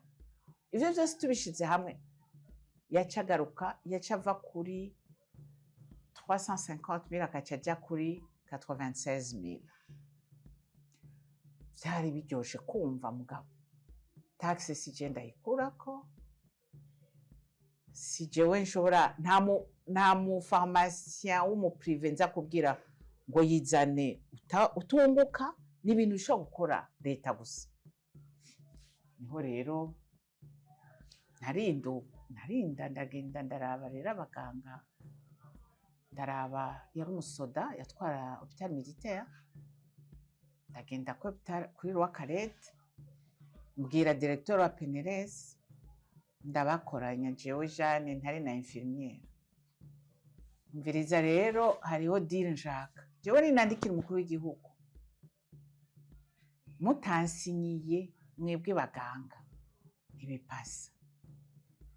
Ivyo vyose tubishize hamwe, yaca agaruka, yaca ava kuri 350 mille akaca aja kuri 96 mille. Vyari biryoshe kumva, mugabo taxe si je ndayikurako, si jewe nshobora. Nta mu pharmacien w'umu privé nza kubwira ngo yizane utunguka. Ni ibintu bishobora gukora leta gusa. Niho rero narinda ndagenda ndaraba rero abaganga, ndaraba yari umusoda yatwara hôpital militaire. Ndagenda kuri hôpital kuri Roi Khaled, mbwira directeur wa PNRS, ndabakoranya jewe Jeanne ntari na infirmière: "Mviriza rero, hariho deal nshaka. Jewe ninandikira umukuru w'igihugu mutansinyiye mwebwe baganga ntibipasa.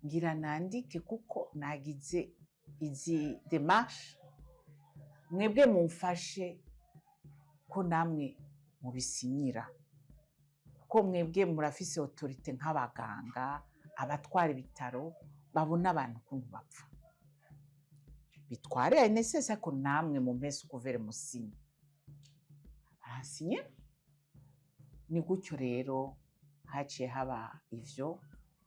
Ngira nandike kuko nagize izi démarche, mwebwe mumfashe ko namwe mubisinyira, kuko mwebwe murafise autorité nk'abaganga, abatwara ibitaro babona abantu ukuntu bapfa. Bitware ANSS, ariko namwe mumpe sous couvert musinye." Baransinye. Ni gutyo rero haciye haba ivyo.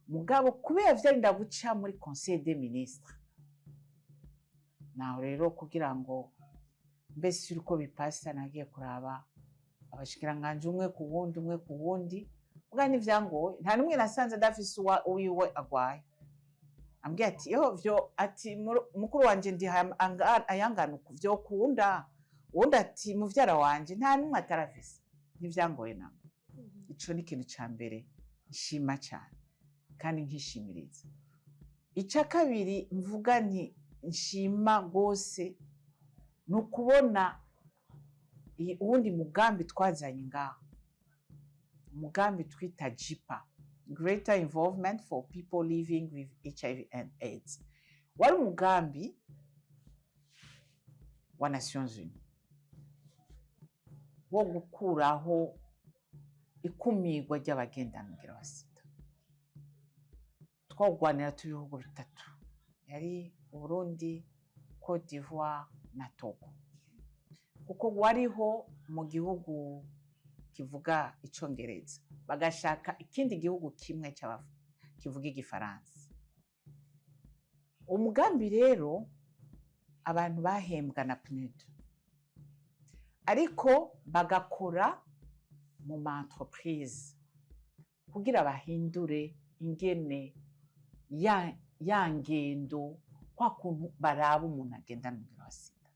Mugabo kubera vyarinda guca muri conseil des ministres, naho rero kugira ngo mbese uko bipasa, nagiye kuraba abashikiranganji umwe ku wundi, umwe ku wundi. Bwa ntivyangoye, nta n'umwe nasanze adafise uwiwe agwaye. Ambwiye ati: "Yo vyo," ati, "mukuru wanje ndi ayangana uku, vyokunda." Uwundi ati: "Muvyara wanje." Nta n'umwe atarafise. Ntivyangoye namba. Ico ni ikintu ca mbere nshima cyane kandi nkishimiriza. Ica kabiri mvuga nti nshima rwose ni ukubona uwundi mugambi twazanye ngaho, umugambi twita GIPA, Greater Involvement for People Living with HIV and AIDS. Wari umugambi wa Nations Unies wo gukuraho ikumirwa ry'abagendana umugera wa sida. Twawugwanira tubihugu bitatu, yari Uburundi, Cote d'Ivoire na Togo, kuko wariho mu gihugu kivuga Icongereza, bagashaka ikindi gihugu kimwe kivuga Igifaransa. Umugambi rero, abantu bahembwa na PNUD, ariko bagakora mu ma entreprise kugira bahindure ingene ya ngendo, kwa kuntu baraba umuntu agendana umugera wa sida.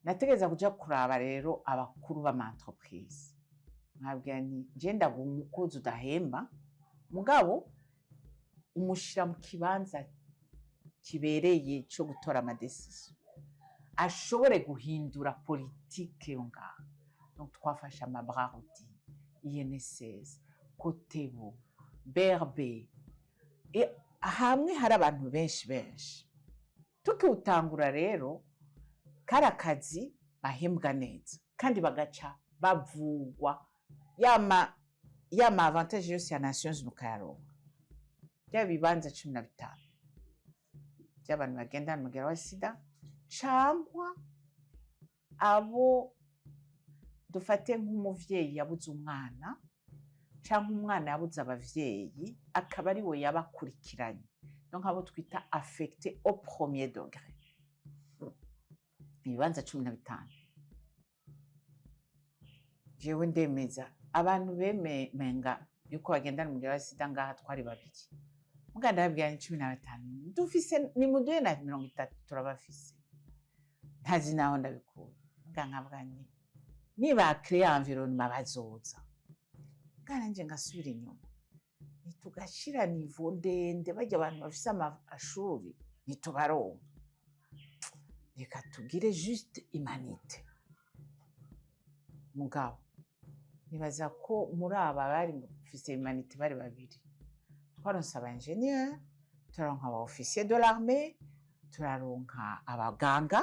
Nategereza kuja kuraba rero abakuru b'ama entreprise, nkabwira nti: "Je ndaguha umukozi udahemba, mugabo umushira mu kibanza kibereye co gutora ama décisions, ashobore guhindura politike yo ngaho." Donc twafashe ama Brarudi, INSS, COTEBU, BRB, hamwe hari abantu benshi benshi. Tukiwutangura rero, kari akazi bahembwa neza kandi bagaca bavugwa yama avantage yose ya Nations Unies ukayaronka. Bya bibanza 15 by'abantu bagendana umugera wa sida, cangwa abo dufate nk'umuvyeyi yabuze umwana canke umwana yabuze abavyeyi, akaba ari we yabakurikiranye, donc abo twita affecté au premier degré. Ibibanza 15, jewe ndemeza abantu bemenga yuko bagendana umugera wa sida ngaha twari babiri. Muga ndababwira ni 15 dufise, nimuduhe na 30 turabafise. Ntazi naho ndabikuye, muga nkavuga nti niba créer environnement bazoza. Muga nanje ngasubira inyuma, ntitugashira niveau ndende, barya abantu bafise amashuri ntitubaronka, reka tugire juste humanité. Mugabo nibaza ko muri aba bari bafise humanité bari babiri. Twaronse aba ingénieur, turaronka aba officier de l'armée, turaronka abaganga.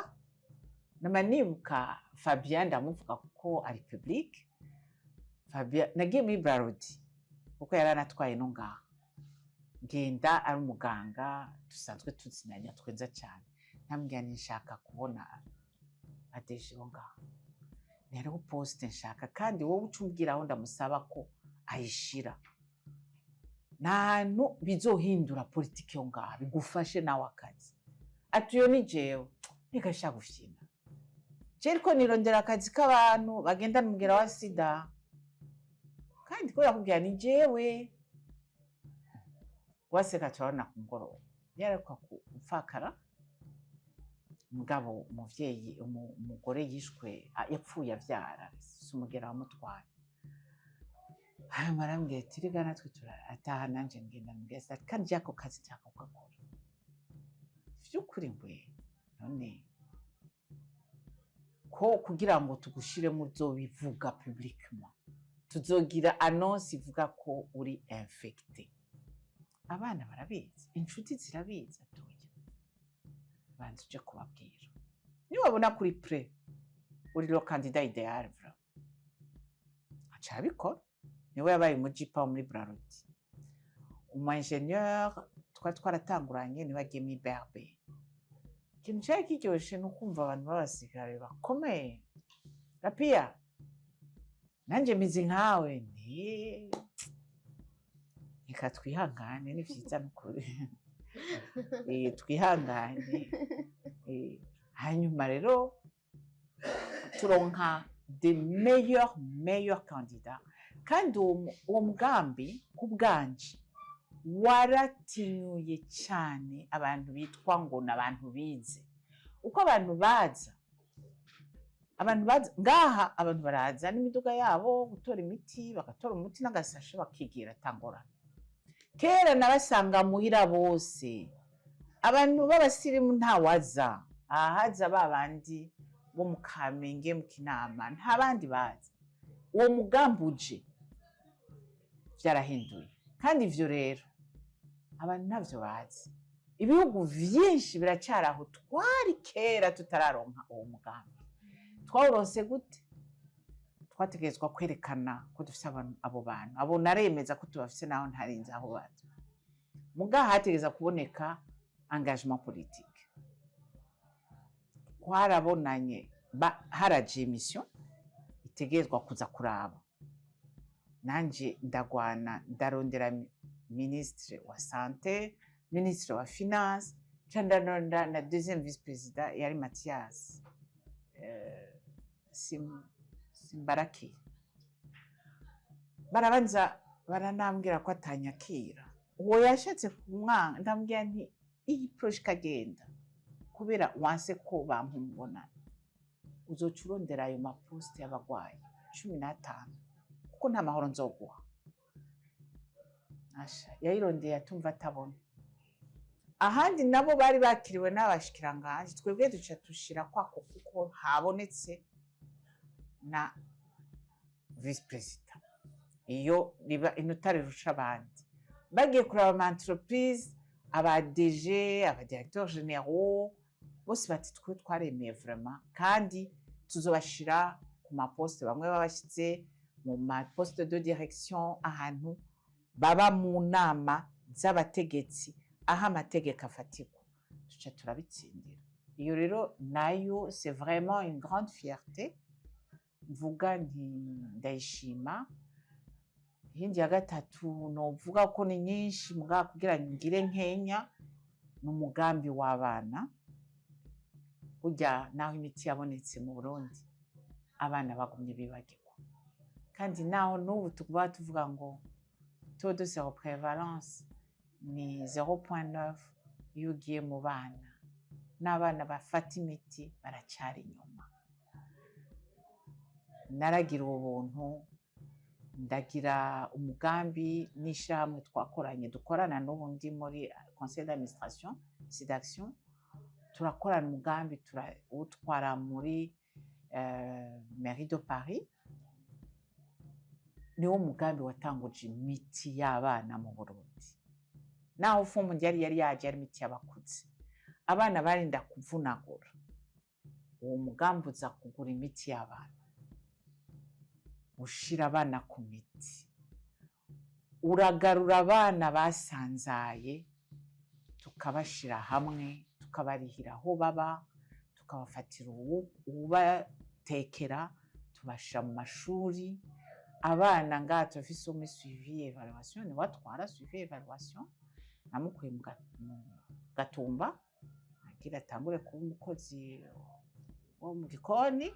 Nama nibuka Fabien, ndamuvuga kuko ari public. Fabien nagiye muri Brarudi kuko yari anatwaye no ngaha, ngenda ari umuganga dusanzwe tuzinanya twenza cyane. Ndamubwira nti nshaka kubona ADG wo ngaha, hariho poste nshaka, kandi wowe uca umbwira aho ndamusaba ko ayishira, nta hantu bizohindura politiki yo ngaha, bigufashe nawe akazi. Ati uyo ni jewe. Reka sha gufyina, je ariko nirondera akazi k'abantu bagendana umugera wa sida, kandi ko yakubwira ni jewe waseka. Turabona ku mugoroba yararuka gupfakara, mugabo umuvyeyi umugore yishwe, yapfuye avyara, si umugera wamutwaye. Hanyuma arambwira ati rega natwe turataha, nanje ngenda mubwira ati kandi ako kazi nshaka kugakora vy'ukuri. Ngwe none ko kugira ngo tugushiremo uzobivuga publiquement, tuzogira annonce ivuga ko uri infecté, abana barabizi, inshuti zirabizi? Atoya, banza uje kubabwira niwabona kuri prêt, uri le candidat idéal vraiment. Aca arabikora, niwe yabaye umujipa wo muri Brarudi. Umu ingénieur twari twaratanguranye niwe agiye muri BRB. Ikintu cari kiryoshe ni ukumva abantu b'abasirikare bakomeye: "Rapiya, nanje meze nkawe." Nti reka twihangane, ni vyiza nukuri. Twihangane. Hanyuma rero turonka des meilleurs meilleurs candidats, kandi uwo mugambi ku bwanje waratinyuye cyane abantu bitwa ngo ni abantu bize. Uko abantu baza ngaha, abantu baraza n'imiduga yabo gutora imiti, bagatora umuti n'agasashe bakigira atangorana. Kera nabasanga muhira bose, abantu b'abasirimu ntawaza ahaza, ba bandi bo mu Kamenge, mu Kinama, nta bandi baza. Uwo mugambi uje vyarahinduye, kandi ivyo rero abantu ntavyo bazi. Ibihugu vyinshi biracyari aho twari kera tutararonka uwo mugambi. Twawuronse gute? Twategerezwa kwerekana ko dufise abo bantu. Abo naremeza ko tubafise naho ntarinze aho baza, muga hategereza kuboneka engagement politique. Twarabonanye, haraje mission itegerezwa kuza kuraba, nanje ndagwana, ndarondera ministre wa santé, ministre wa finance, ca ndarondera na deuxième vice président yari Mathias Simbaraki. Barabanza baranambwira ko atanyakira. Uwo yashatse kumwanga, ndambwira nti iyi projet ikagenda kubera wanse ko bampa umubonano, uzoca urondera ayo ma postes y'abagwayi 15, kuko nta mahoro nzoguha. Asha yayirondeye atumva atabona. Ahandi nabo bari bakiriwe n'abashikiranganji, twebwe duca dushira kwako kuko habonetse na Vice-président iyo riba inota rirusha abandi. Bagiye kuraba ama entreprise, aba DG, aba directeur généraux bose bati: "Twe twaremeye vraiment, kandi tuzobashira ku ma poste." Bamwe babashyize mu ma poste de direction, ahantu baba mu nama z'abategetsi, aho amategeko afatirwa. Tuca turabitsindira. Iyo rero nayo, c'est vraiment une grande fierté, mvuga nti ndayishima. Iyindi ya gatatu novuga ko ni nyinshi, mugabo kugira ngire nkenya, ni umugambi w'abana. Burya naho imiti yabonetse mu Burundi, abana bagumye bibagirwa, kandi naho n'ubu tuba tuvuga ngo taux de séroprévalence ni 0.9, iyo ugiye mu bana n'abana bafata imiti baracyari inyuma. Naragira ubuntu, ndagira umugambi n'ishyirahamwe twakoranye, dukorana n'ubu, ndi muri conseil d'administration SIDAction. Turakorana umugambi, turawutwara muri mairie de Paris. Niwo mugambi watanguje imiti y'abana mu Burundi. Naho Fonds yari yaje ari imiti y'abakuze, abana barinda kuvunagura. Uwo mugambi uza kugura imiti y'abana, ushira abana ku miti, uragarura abana basanzaye, tukabashira hamwe, tukabarihira aho baba, tukabafatira uwubatekera, tubashira mu mashuri. Abana ngaha turafise umwe suivi évaluation, niwe atwara suivi évaluation. Namukuye mu Gatumba agira atangure kuba umukozi wo mu gikoni.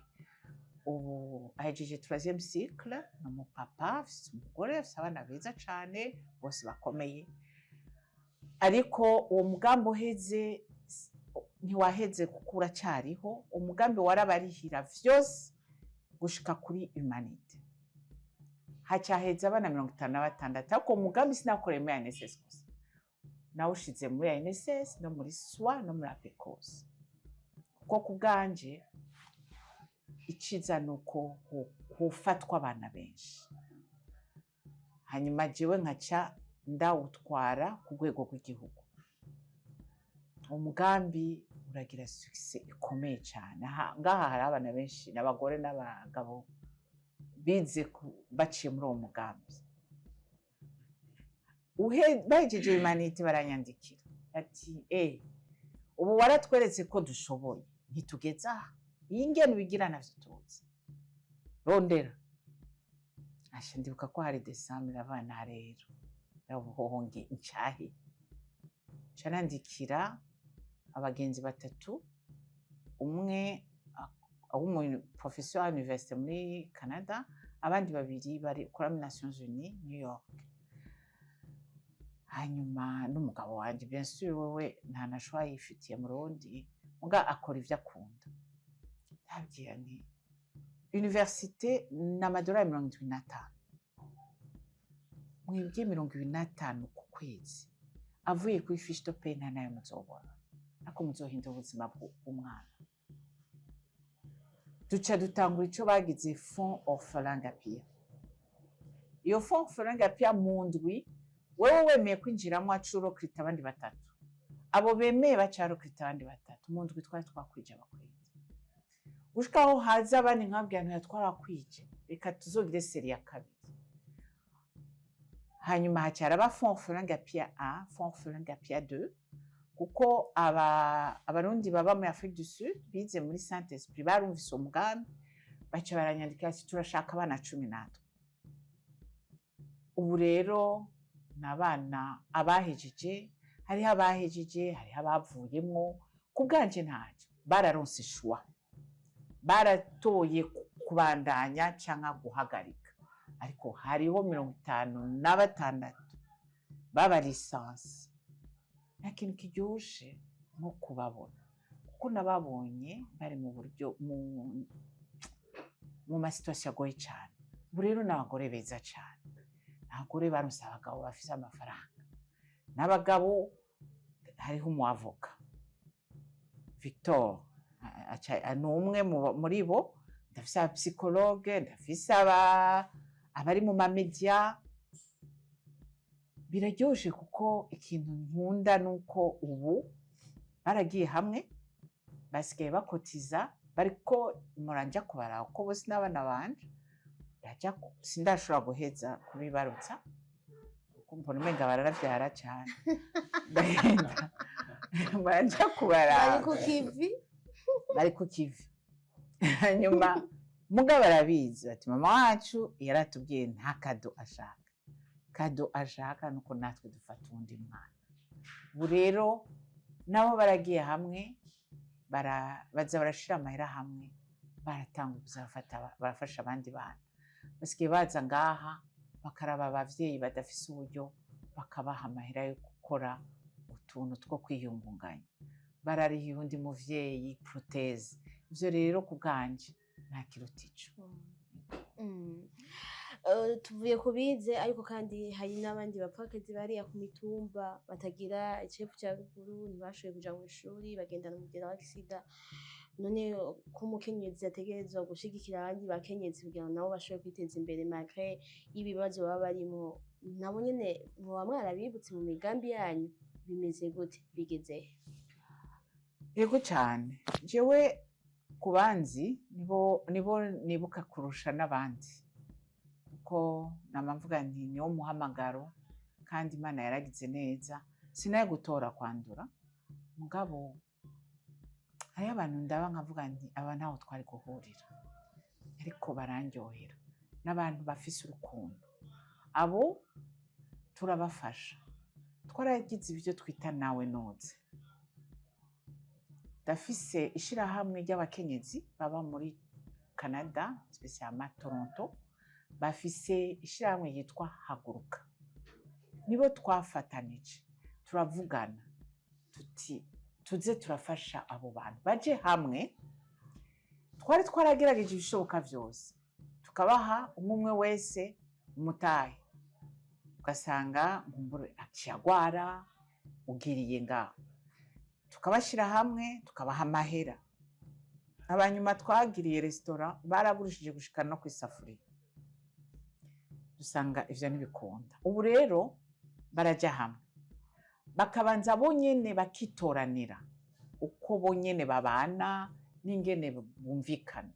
Ubu ahejeje troisième cycle, ni umupapa, afise umugore, afise abana beza cane, bose bakomeye. Ariko uwo mugambi uheze ntiwaheze, kuko uracyariho. Umugambi warabarihira vyose gushika kuri humanité, hacaheza abana 56. Ariko uwo mugambi sinakoreye muri ANSS gusa, nawushize muri ANSS no muri SWA no muri APECOS, kuko ku bwanje iciza ni uko hofatwa abana benshi. Hanyuma jewe nkaca ndawutwara ku rwego rw'igihugu. Umugambi uragira succès ikomeye cyane. Ngaha hari abana benshi n'abagore n'abagabo bize baciye muri uwo mugambi. Bahejeje humanité baranyandikira ati: "Ubu waratweretse ko dushoboye, ntitugeze aha. Iyi ngene ubigira navyo tuzi, rondera." Asha, ndibuka ko hari décembre, abana rero ndabuhonge ncahe. Nca nandikira abagenzi batatu, umwe w'umu professeur à l'université muri Canada, abandi babiri bari kuri Nations Unies, New York, hanyuma n'umugabo wanje, bien sûr. Wewe nta na choix yifitiye mu Burundi, muga akora ivyo akunda. Ndabwira nti: "Université ni amadolari 75, mwebwe 25 ku kwezi avuye kuri fiche de paie nta nayo muzobona, ariko muzohindura ubuzima bw'umwana." Duca dutangura ico bagize Fonds Orphelin Gapia. Iyo Fonds Orphelin Gapia, mu ndwi wewe wemeye kwinjiramo, aca urecruta abandi batatu, abo bemeye baca recruta abandi batatu. Mu ndwi twari twakwije abakwezi, gushika aho haza abandi nkabwira nti: "Twarakwije, reka tuzogire série ya kabiri." Hanyuma haca haraba Fonds Orphelin Gapia 1, Fonds Orphelin Gapia 2, kuko aba Abarundi baba muri Afrique du Sud bize muri Saint Esprit barumvise umugambi, baca baranyandika ati: "Turashaka abana 10 natwe." Ubu rero ni abana abahejeje, hariho abahejeje, hariho abavuyemwo. Ku bwanje ntacyo, bararonse choix, baratoye kubandanya canke guhagarika. Ariko hariho 56 baba licenciés. Nta kintu kiryoshe nko kubabona, kuko nababonye bari mu buryo mu ma situation agoye cyane. Ubu rero ni abagore beza cyane, abagore baronse abagabo bafise amafaranga, n'abagabo. Hariho umwavoka Victor, ni umwe muri bo. Ndafise aba psychologue, ndafise abari mu ma médias. Biraryoshe, kuko ikintu nkunda nuko ubu baragiye hamwe, basigaye bakotiza. Bariko muranja kubaraba kuko bose n'abana banje. Sindashobora guheza kubibarutsa kuko mbona umenga bararavyara cane. Ndagenda muranja kubaraba. Bari ku kivi. Bari ku kivi. Hanyuma muga barabizi, bati: "Mama wacu yaratubwiye nta cadeau ashaka. Cadeau ashaka nuko natwe dufata uwundi mwana." Ubu rero nabo baragiye hamwe, baza barashira amahera hamwe, baratanga kuza barafasha abandi bana. Basigaye baza ngaha bakaraba abavyeyi badafise uburyo, bakabaha amahera yo gukora utuntu two kwiyungunganya, barariha uwundi muvyeyi prothèse. Ivyo rero ku bwanje nta kiruta ico. Tuvuye ku bize, ariko kandi hari n'abandi bapfakazi bariya ku mitumba batagira icepfo ca ruguru, ntibashoboye kuja mw'ishuri, bagendana umugera wa sida. None ko umukenyezi ategerezwa gushigikira abandi bakenyezi kugira ngo nabo bashobore kwiteza imbere malgré y'ibibazo baba barimwo, nabo nyene muba mwarabibutse mu migambi yanyu? Bimeze gute? Bigeze he? Yego cane. Jewe ku banzi nibo nibuka kurusha n'abandi, kuko nama mvuga nti niwo muhamagaro, kandi Imana yaragize neza, sinaye gutora kwandura. Mugabo hariho abantu ndaba nkavuga nti aba ntaho twari guhurira, ariko barandyohera, n'abantu bafise urukundo. Abo turabafasha. Twaragize ibyo twita nawe noze. Ndafise ishirahamwe ry'abakenyezi baba muri Canada, spécialement Toronto, bafise ishirahamwe ryitwa Haguruka. Nibo twafatanije, turavugana tuti tuze turafasha abo bantu baje hamwe. Twari twaragerageje ibishoboka vyose, tukabaha umwe umwe wese umutahe, ugasanga nkumbure aciye agwara ugiriye ngaho. Tukabashira hamwe, tukabaha amahera. Abanyuma twagiriye resitora, baragurishije gushika no kw'isafuriya. Dusanga ivyo ntibikunda. Ubu rero baraja hamwe, bakabanza bonyene bakitoranira uko bonyene babana n'ingene bumvikana,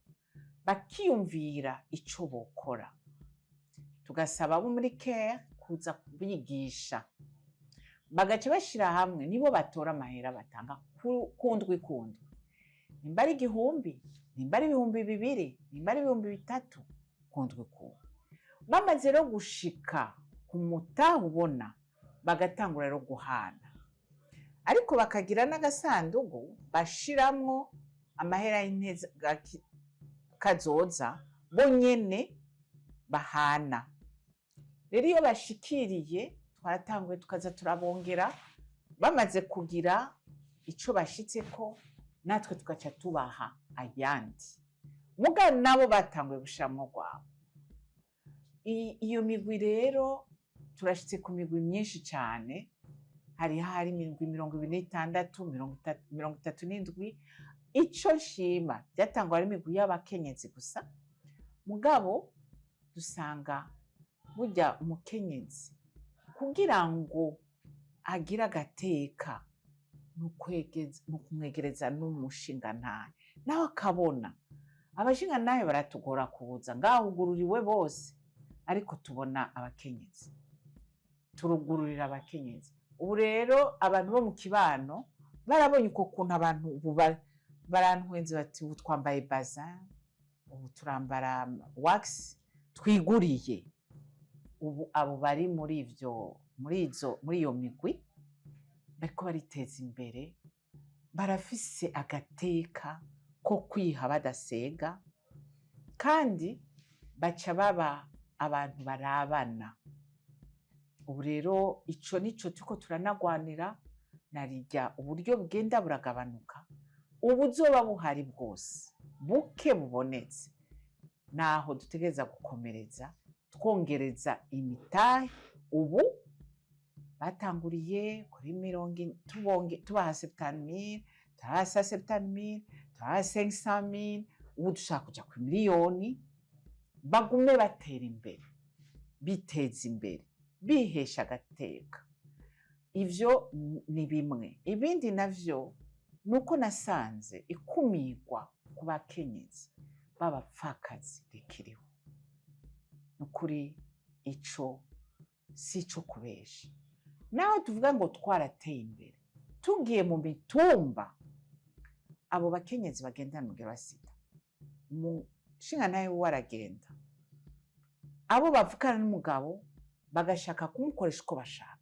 bakiyumvira ico bokora. Tugasaba abo muri care kuza kubigisha, bagaca bashira hamwe, nibo batora amahera batanga kundwi kundwi, nimba ari 1000, nimba ari 2000, nimba ari 3000, kundwi kundwi. Bamaze rero gushika ku mutahe ubona, bagatangura rero guhana, ariko bakagira n'agasandugu bashiramwo amahera y'inteza kazoza bonyene bahana. Rero iyo bashikiriye, twaratanguye tukaza turabongera. Bamaze kugira ico bashitseko, natwe tugaca tubaha ayandi. Muga nabo batanguye gushiramwo rwabo. Iyo migwi rero, turashitse ku migwi myinshi cane. Hari imigwi 26, 37. Ico nshima, byatangwa ari imigwi y'abakenyezi gusa, mugabo dusanga burya umukenyezi kugira ngo agire agateka ni ukumwegereza n'umushingantahe, nawe akabona. Abashingantahe baratugora kuza ngaho, ugururiwe bose, ariko tubona abakenyezi, turugururira abakenyezi. Ubu rero abantu bo mu kibano barabonye uko kuntu abantu ubu barantwenze, bati: "Ubu twambaye bazin, ubu turambara wax twiguriye." Ubu abo bari muri ivyo, muri iyo migwi, bariko bariteza imbere, barafise agateka ko kwiha badasega, kandi baca baba abantu barabana. Ubu rero ico nico turiko turanagwanira, narirya uburyo bugenda buragabanuka. Ubu buzoba buhari bwose buke bubonetse, naho dutegereza gukomereza, twongereza imitahe. Ubu batanguriye kuri mirongo tubonge, tubaha 70 000, turabaha 70 000, turabaha 500 000. Ubu dushaka kuja ku miliyoni. Bagume batera imbere, biteza imbere, bihesha agateka. Ivyo ni bimwe. Ibindi navyo ni uko nasanze ikumirwa ku bakenyezi b'abapfakazi rikiriho. Ni ukuri, ico si ico kubesha. Naho tuvuga ngo twarateye imbere, tugiye mu mitumba, abo bakenyezi bagendana umugera wa sida, umushingantahe wiwe aragenda, abo bavukana n'umugabo bagashaka kumukoresha uko bashaka.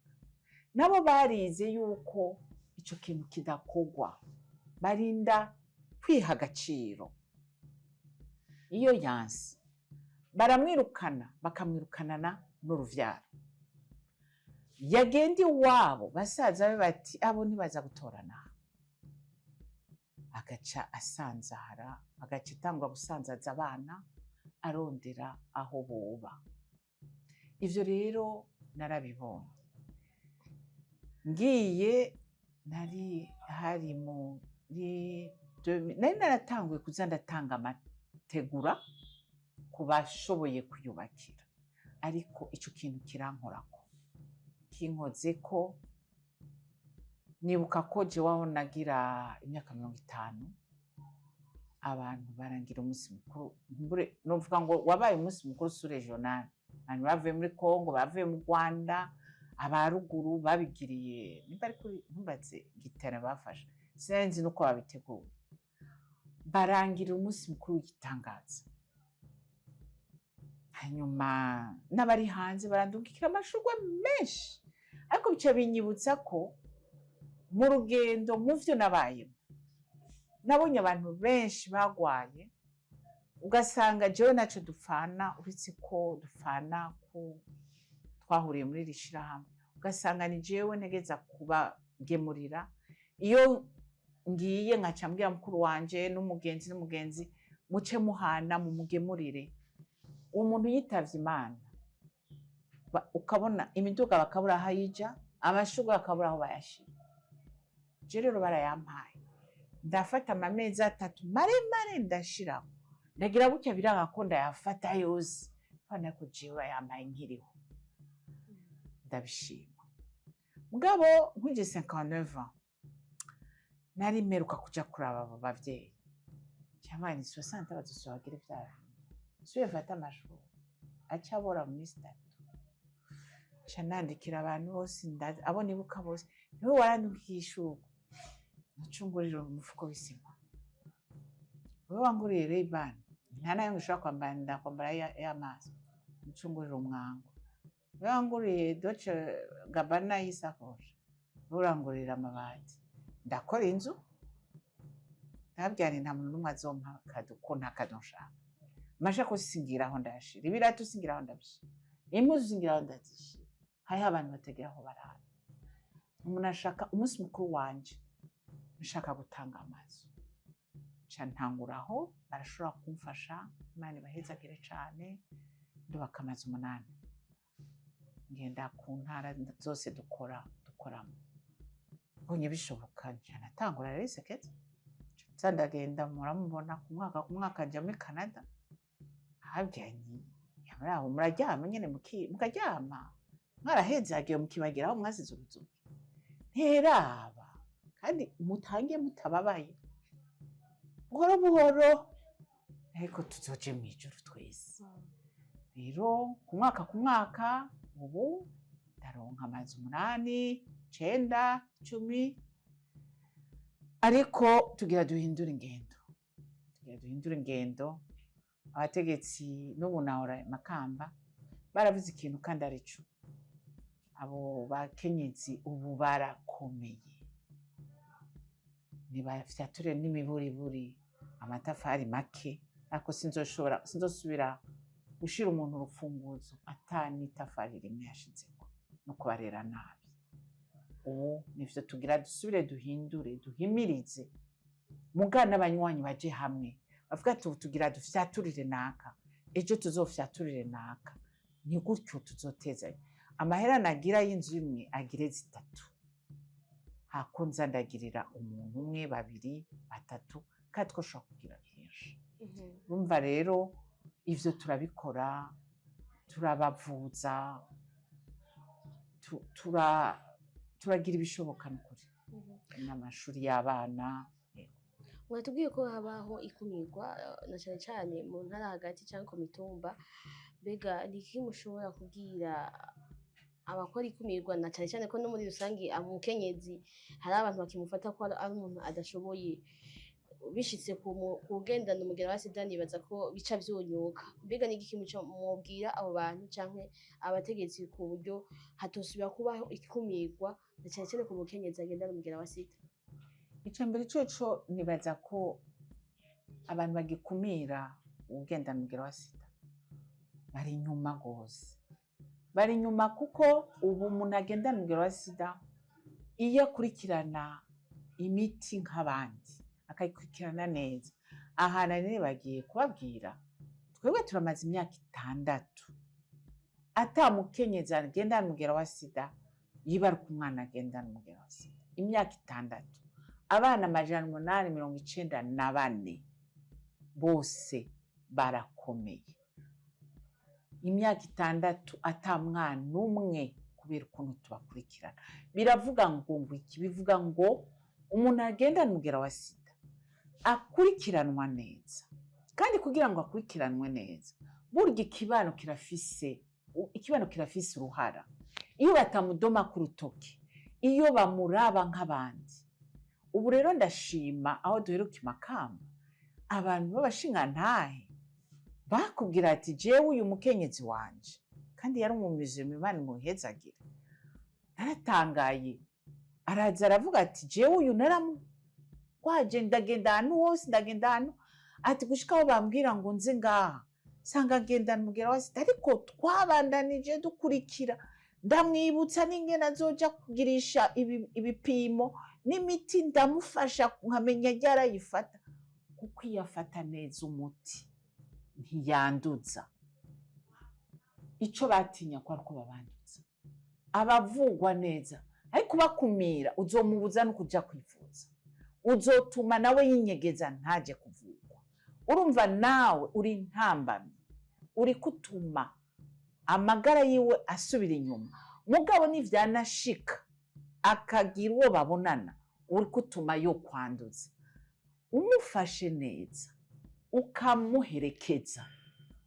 Nabo barize yuko ico kintu kidakogwa, barinda kwiha agaciro. Iyo yanse, baramwirukana, bakamwirukanana n'uruvyaro. Yagenda iwabo, basaza be bati: "Abo ntibaza gutorana." Agaca asanzara, agaca atangura gusanzaza abana, arondera aho boba. Ivyo rero narabibonye. Ngiye nari hari muri nari naratanguye kuza ndatanga amategura ku bashoboye kuyubakira, ariko ico kintu kirankorako, kinkozeko. Nibuka ko jewe aho nagira imyaka 50, abantu barangira umunsi mukuru. Mbure novuga ngo wabaye umunsi mukuru sous régional. Abantu bavuye muri Congo, bavuye mu Rwanda, abaruguru babigiriye nimba ari kuri, ntumbaze gitara bafashe, sinari nuko babiteguye. Barangira umunsi mukuru w'igitangaza. Hanyuma n'abari hanze barandungikira amashurwe menshi. Ariko bica binyibutsa ko mu rugendo, mu vyo nabayemo, nabonye abantu benshi bagwaye, ugasanga jewe naco dupfana, uretse ko dupfana ko twahuriye muri iri shirahamwe, ugasanga ni jewe ntegeza kubagemurira. Iyo ngiye, nkaca mbwira mukuru wanje n'umugenzi n'umugenzi: "Muce muhana mumugemurire." Uwo muntu yitavye Imana, ukabona imiduga bakabura aho ayija, amashurwe bakabura aho bayashira. Je rero barayampaye, ndafata amameza atatu maremare, ndashiraho, ndagira gutya, biranga ko ndayafata yose. Fana ko jewe yampaye nkiriho, ndabishima. Mugabo nkwije 59 ans, nari mperuka kuja kuraba abo bavyeyi. Cyangwa ni 60, bazosubira bagire vya bindi, suye mfate amashurwe aca abora mu minsi 3. Nca nandikira abantu bose, abo nibuka bose: "Niwe warandukiye ishurwe, nacungurira umufuko w'isima. Wewe wanguriye Ray-Ban, nta nayo ngishobora kwambara, ndakwambara y'amaso, ncungurira umwango. Wewe wanguriye Dolce Gabbana y'isakoshi, wewe urangurira amabati, ndakora inzu." Ndababwira nti: "Nta muntu n'umwe azompa cadeau, ko nta cadeau nshaka. Amashakoshi singira aho ndayashira, ibirato singira aho ndabishira, impuzu singira aho ndazishira. Hariho abantu batagira aho barara. Umuntu ashaka umunsi mukuru wanje, nshaka gutanga amazu." Nca ntanguraho, barashobora kumfasha, Imana ibahezagire cane. Ndubaka amazu 8, ngenda ku ntara zose dukora dukoramo. Mbonye bishoboka, nca natangura rero isekeza, nza ndagenda. Muramubona ku mwaka ku mwaka nja muri Canada. Habya nti: "Muri aho muraryama nyene, mukaryama mwarahezagiwe, mukibagira aho mwasize uruzugi. Nteraba kandi mutange mutababaye, buhoro buhoro, ariko tuzoje mw'ijuru twese." Rero ku mwaka ku mwaka ubu ndaronka amazu 8, 9, 10. Ariko tugira duhindure ingendo, tugira duhindure ingendo. Abategetsi n'ubu nahora Makamba baravuze ikintu kandi arico: abo bakenyezi ubu barakomeye, ntibafyature n'imiburiburi amatafari make. Ariko sinzoshobora, sinzosubira gushira umuntu urufunguzo ata n'itafari rimwe yashizeko, no kubarera nabi. Ubu nivyo tugira dusubire duhindure, duhimirize muga n'abanywanyi baje hamwe, bavuga ati: "Ubu tugira dufyaturire naka, ejo tuzofyaturire naka." Ni gutyo tuzotezanya. Amahera nagira y'inzu imwe agire zitatu, hako nza ndagirira umuntu umwe, babiri, batatu, kandi twoshobora kugira byinshi. Urumva rero ivyo turabikora, turabavuza, turagira ibishoboka n'ukuri, n'amashuri y'abana. Mwatubwiye ko habaho ikumirwa, na cane cane mu ntara hagati canke ku mitumba. Mbega ni iki mushobora kubwira abakora ikumirwa, na cane cane ko no muri rusangi umukenyezi hari abantu bakimufata ko ari umuntu adashoboye? Bishitse ku kugendana umugera wa sida, nibaza ko bica vyunyuka. Mbega ni igiki muco mwobwira abo bantu canke abategetsi ku buryo hatosubira kubaho ikumirwa, na cane cane ku mukenyezi agendana umugera wa sida? Ica mbere coco, nibaza ko abantu bagikumira uwugendana umugera wa sida bari inyuma gose, bari inyuma, kuko ubu umuntu agendana umugera wa sida iyo akurikirana imiti nk'abandi, akayikurikirana neza. Aha nari bagiye kubabwira, twebwe turamaze imyaka 6 ata mukenyezi agendana umugera wa sida yibaruka umwana agendana umugera wa sida. Imyaka 6, abana 894 bose barakomeye. Imyaka 6 ata mwana umwe, kubera ukuntu tubakurikirana. Biravuga ngo iki? Bivuga ngo umuntu agendana umugera wa sida akurikiranwa neza. Kandi kugira ngo akurikiranwe neza, burya ikibano kirafise uruhara. Iyo batamudoma ku rutoki, iyo bamuraba nk'abandi. Ubu rero ndashima aho duheruka i Makamba, abantu b'abashingantahe bakubwira ati: "Jewe uyu mukenyezi wanje," kandi yari umumizima, Imana imuhezagire, naratangaye, araza aravuga ati: "Jewe uyu naramugwaje, ndagenda ahantu hose, ndagenda ahantu," ati, "gushika aho bambwira ngo nze ngaha, sanga ngendana umugera wa sida, ariko twabandanije dukurikira, ndamwibutsa n'ingene azoja kugirisha ibipimo n'imiti, ndamufasha nkamenya ryari ayifata, kuko iyo afata neza umuti ntiyanduza." Ico batinya ko ari uko babanduza. Abavugwa neza, ariko bakumira, uzomubuza no kuja kwivuza, uzotuma nawe yinyegeza ntaje kuvugwa. Urumva nawe uri ntambamyi, uri kutuma amagara yiwe asubira inyuma. Mugabo nivyanashika akagira uwo babonana, uri kutuma yo kwanduza. Umufashe neza, ukamuherekeza,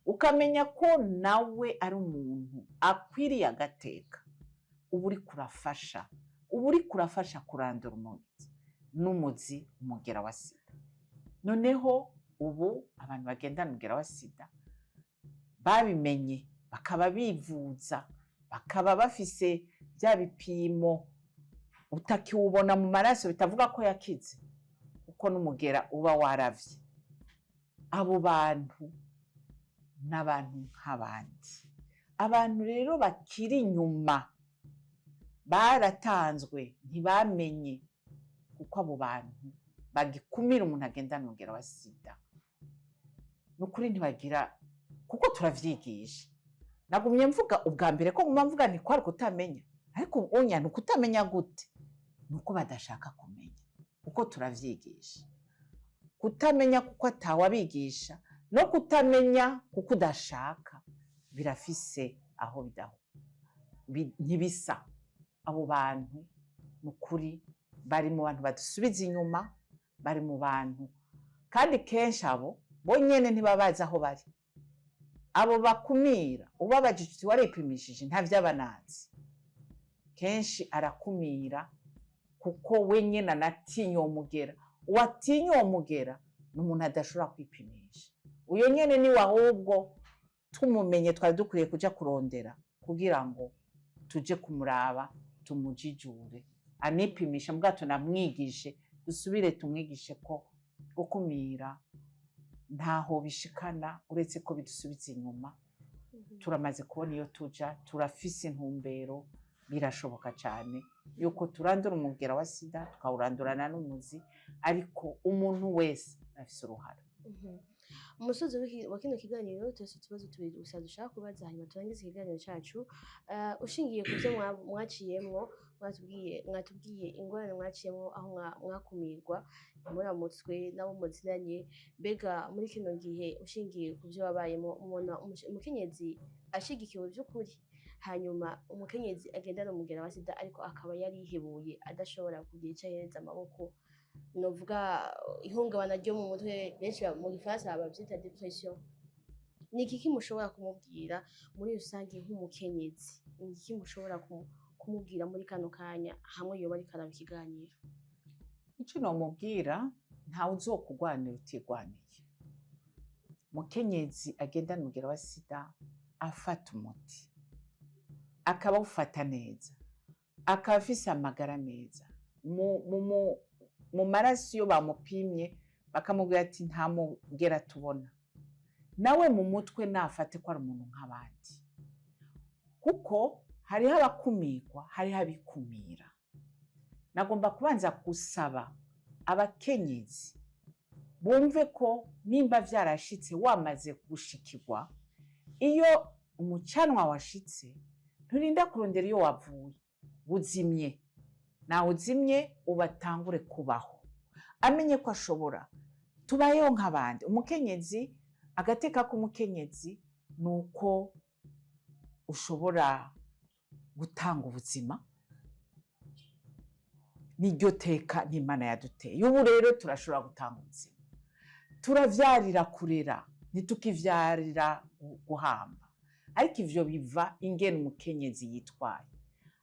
ukamenya ko nawe ari umuntu akwiriye agateka, uba uri kurafasha kurandura umuzi n'umuzi umugera wa sida. Noneho ubu abantu bagendana umugera wa sida babimenye, bakaba bivuza, bakaba bafise bya bipimo utakiwubona mu maraso, bitavuga ko yakize, kuko n'umugera uba waravye. Abo bantu n'abantu nk'abandi. Abantu rero bakiri inyuma baratanzwe, ntibamenye, kuko abo bantu bagikumira umuntu agendana umugera wa sida, ni ukuri ntibagira, kuko turavyigisha. Nagumye mvuga ubwa mbere ko nguma mvuga nti kwari kutamenya, ariko unya ni ukutamenya gute? Ni uko badashaka kumenya, kuko turavyigisha. Kutamenya kuko atawabigisha, no kutamenya kuko udashaka, birafise aho bidaho, ntibisa. Abo bantu ni ukuri bari mu bantu badusubiza inyuma, bari mu bantu, kandi kenshi abo bonyene ntibaba bazi aho bari. Abo bakumira, ubabajije uti: "Waripimishije?" Ntavyo aba anazi. Kenshi arakumira kuko we nyene anatinya uwo mugera. Uwatinya uwo mugera ni umuntu adashobora kwipimisha. Uyo nyene niwe ahubwo tumumenye twari dukwiye kuja kurondera kugira ngo tuje kumuraba, tumujijure anipimisha, mbwa tunamwigishe, dusubire tumwigishe ko gukumira ntaho bishikana uretse ko bidusubiza inyuma. Turamaze kubona iyo tuja, turafise intumbero. Birashoboka cyane yuko turandura umugera wa sida, tukawurandurana n'umuzi, ariko umuntu wese afise uruhara. Umusozi wa kino kiganiro, turafise utubazo tubiri gusa dushaka kubaza, hanyuma turangize ikiganiro cacu. Ushingiye ku byo mwaciyemwo, mwatubwiye ingorane mwaciyemwo, aho mwakumirwa, muramutswe n'abo muzinanye. Mbega muri kino gihe, ushingiye ku byo wabayemo, mubona umukenyezi ashigikiwe by'ukuri? Hanyuma umukenyezi agendana umugera wa sida, ariko akaba yarihebuye, adashobora kugira ico ahereza amaboko, novuga ihungabana ryo mu mutwe, benshi mu gifaransa bavyita dépression, ni igiki mushobora kumubwira muri rusange nk'umukenyezi? Ni igiki mushobora kumubwira muri kano kanya, hamwe yoba ariko araba ikiganiro? Icyo nomubwira, ntawe uzokugwanira utigwaniye. Mukenyezi agendana umugera wa sida, afata umuti, akaba awufata neza, akaba afise amagara meza mu maraso, iyo bamupimye bakamubwira ati: "Nta mugera tubona", nawe mu mutwe nafate ko ari umuntu nk'abandi, kuko hariho abakumirwa, hariho abikumira. Nagomba kubanza gusaba abakenyezi bumve ko nimba vyarashitse, wamaze gushikirwa, iyo umucanwa washitse nturinda kurondera iyo wavuye, buzimye nawe uzimye, ubatangure kubaho, amenye ko ashobora tubayeho nk'abandi. Umukenyezi, agateka k'umukenyezi ni uko ushobora gutanga ubuzima, niryo teka n'Imana yaduteye. Ubu rero turashobora gutanga ubuzima, turavyarira kurera, ntitukivyarira guhamba. Ariko ivyo biva ingene umukenyezi yitwaye,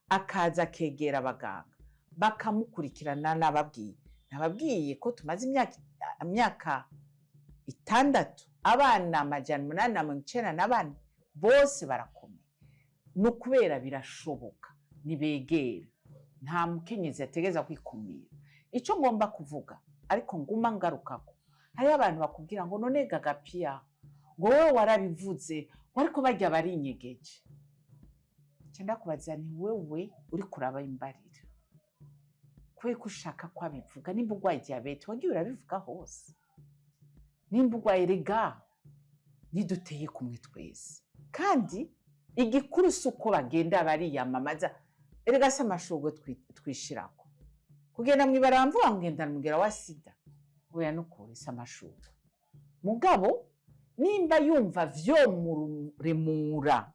akaza akegera abaganga bakamukurikirana. Nababwiye ko tumaze imyaka 6, abana 894 bose barakomeye. Ni ukubera birashoboka, nibegera. Nta mukenyezi yategeza kwikumira. Icyo ngomba kuvuga, ariko nguma ngarukako, hariho abantu bakubwira ngo: "None gagapiya, ngo wowe warabivuze, ngo ariko barya barinyegeje." Nca ndakubaza ni wewe uri kuraba imbarira, kubera ko ushaka ko abivuga. Nimba urwaye diyabete, wagiye urabivuga hose? Nimba urwaye, rega niduteye kumwe twese. Kandi igikuru si uko bagenda bariyamamaza, erega si amashurwe twishirako kugenda mw'ibarabara mvuga ngo ngendana umugera wa sida. Oya, nukuri si amashurwe. Mugabo nimba yumva vyomuremura,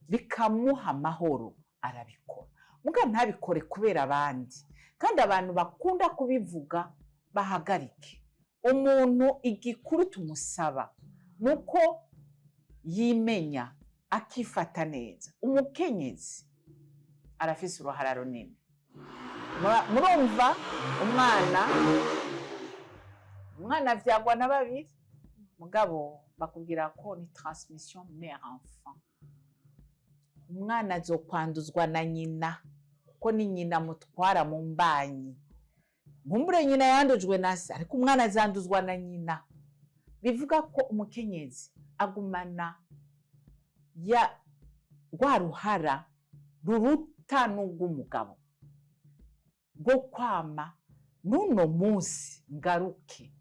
bikamuha amahoro, arabikora. Mugabo ntabikore kubera abandi. Kandi abantu bakunda kubivuga bahagarike. Umuntu igikuru tumusaba ni uko yimenya, akifata neza. Umukenyezi arafise uruhara runini. Murumva, umwana avyagwa na babiri, mugabo bakubwira ko ni transmission mère enfant. Umwana azokwanduzwa na nyina, kuko ni nyina mutwara mu mbanyi. Nkumbure nyina yandujwe na se, ariko umwana azanduzwa na nyina. Bivuga ko umukenyezi agumana ya rwa ruhara ruruta n'ubw'umugabo bwo kwama. N'uno munsi ngaruke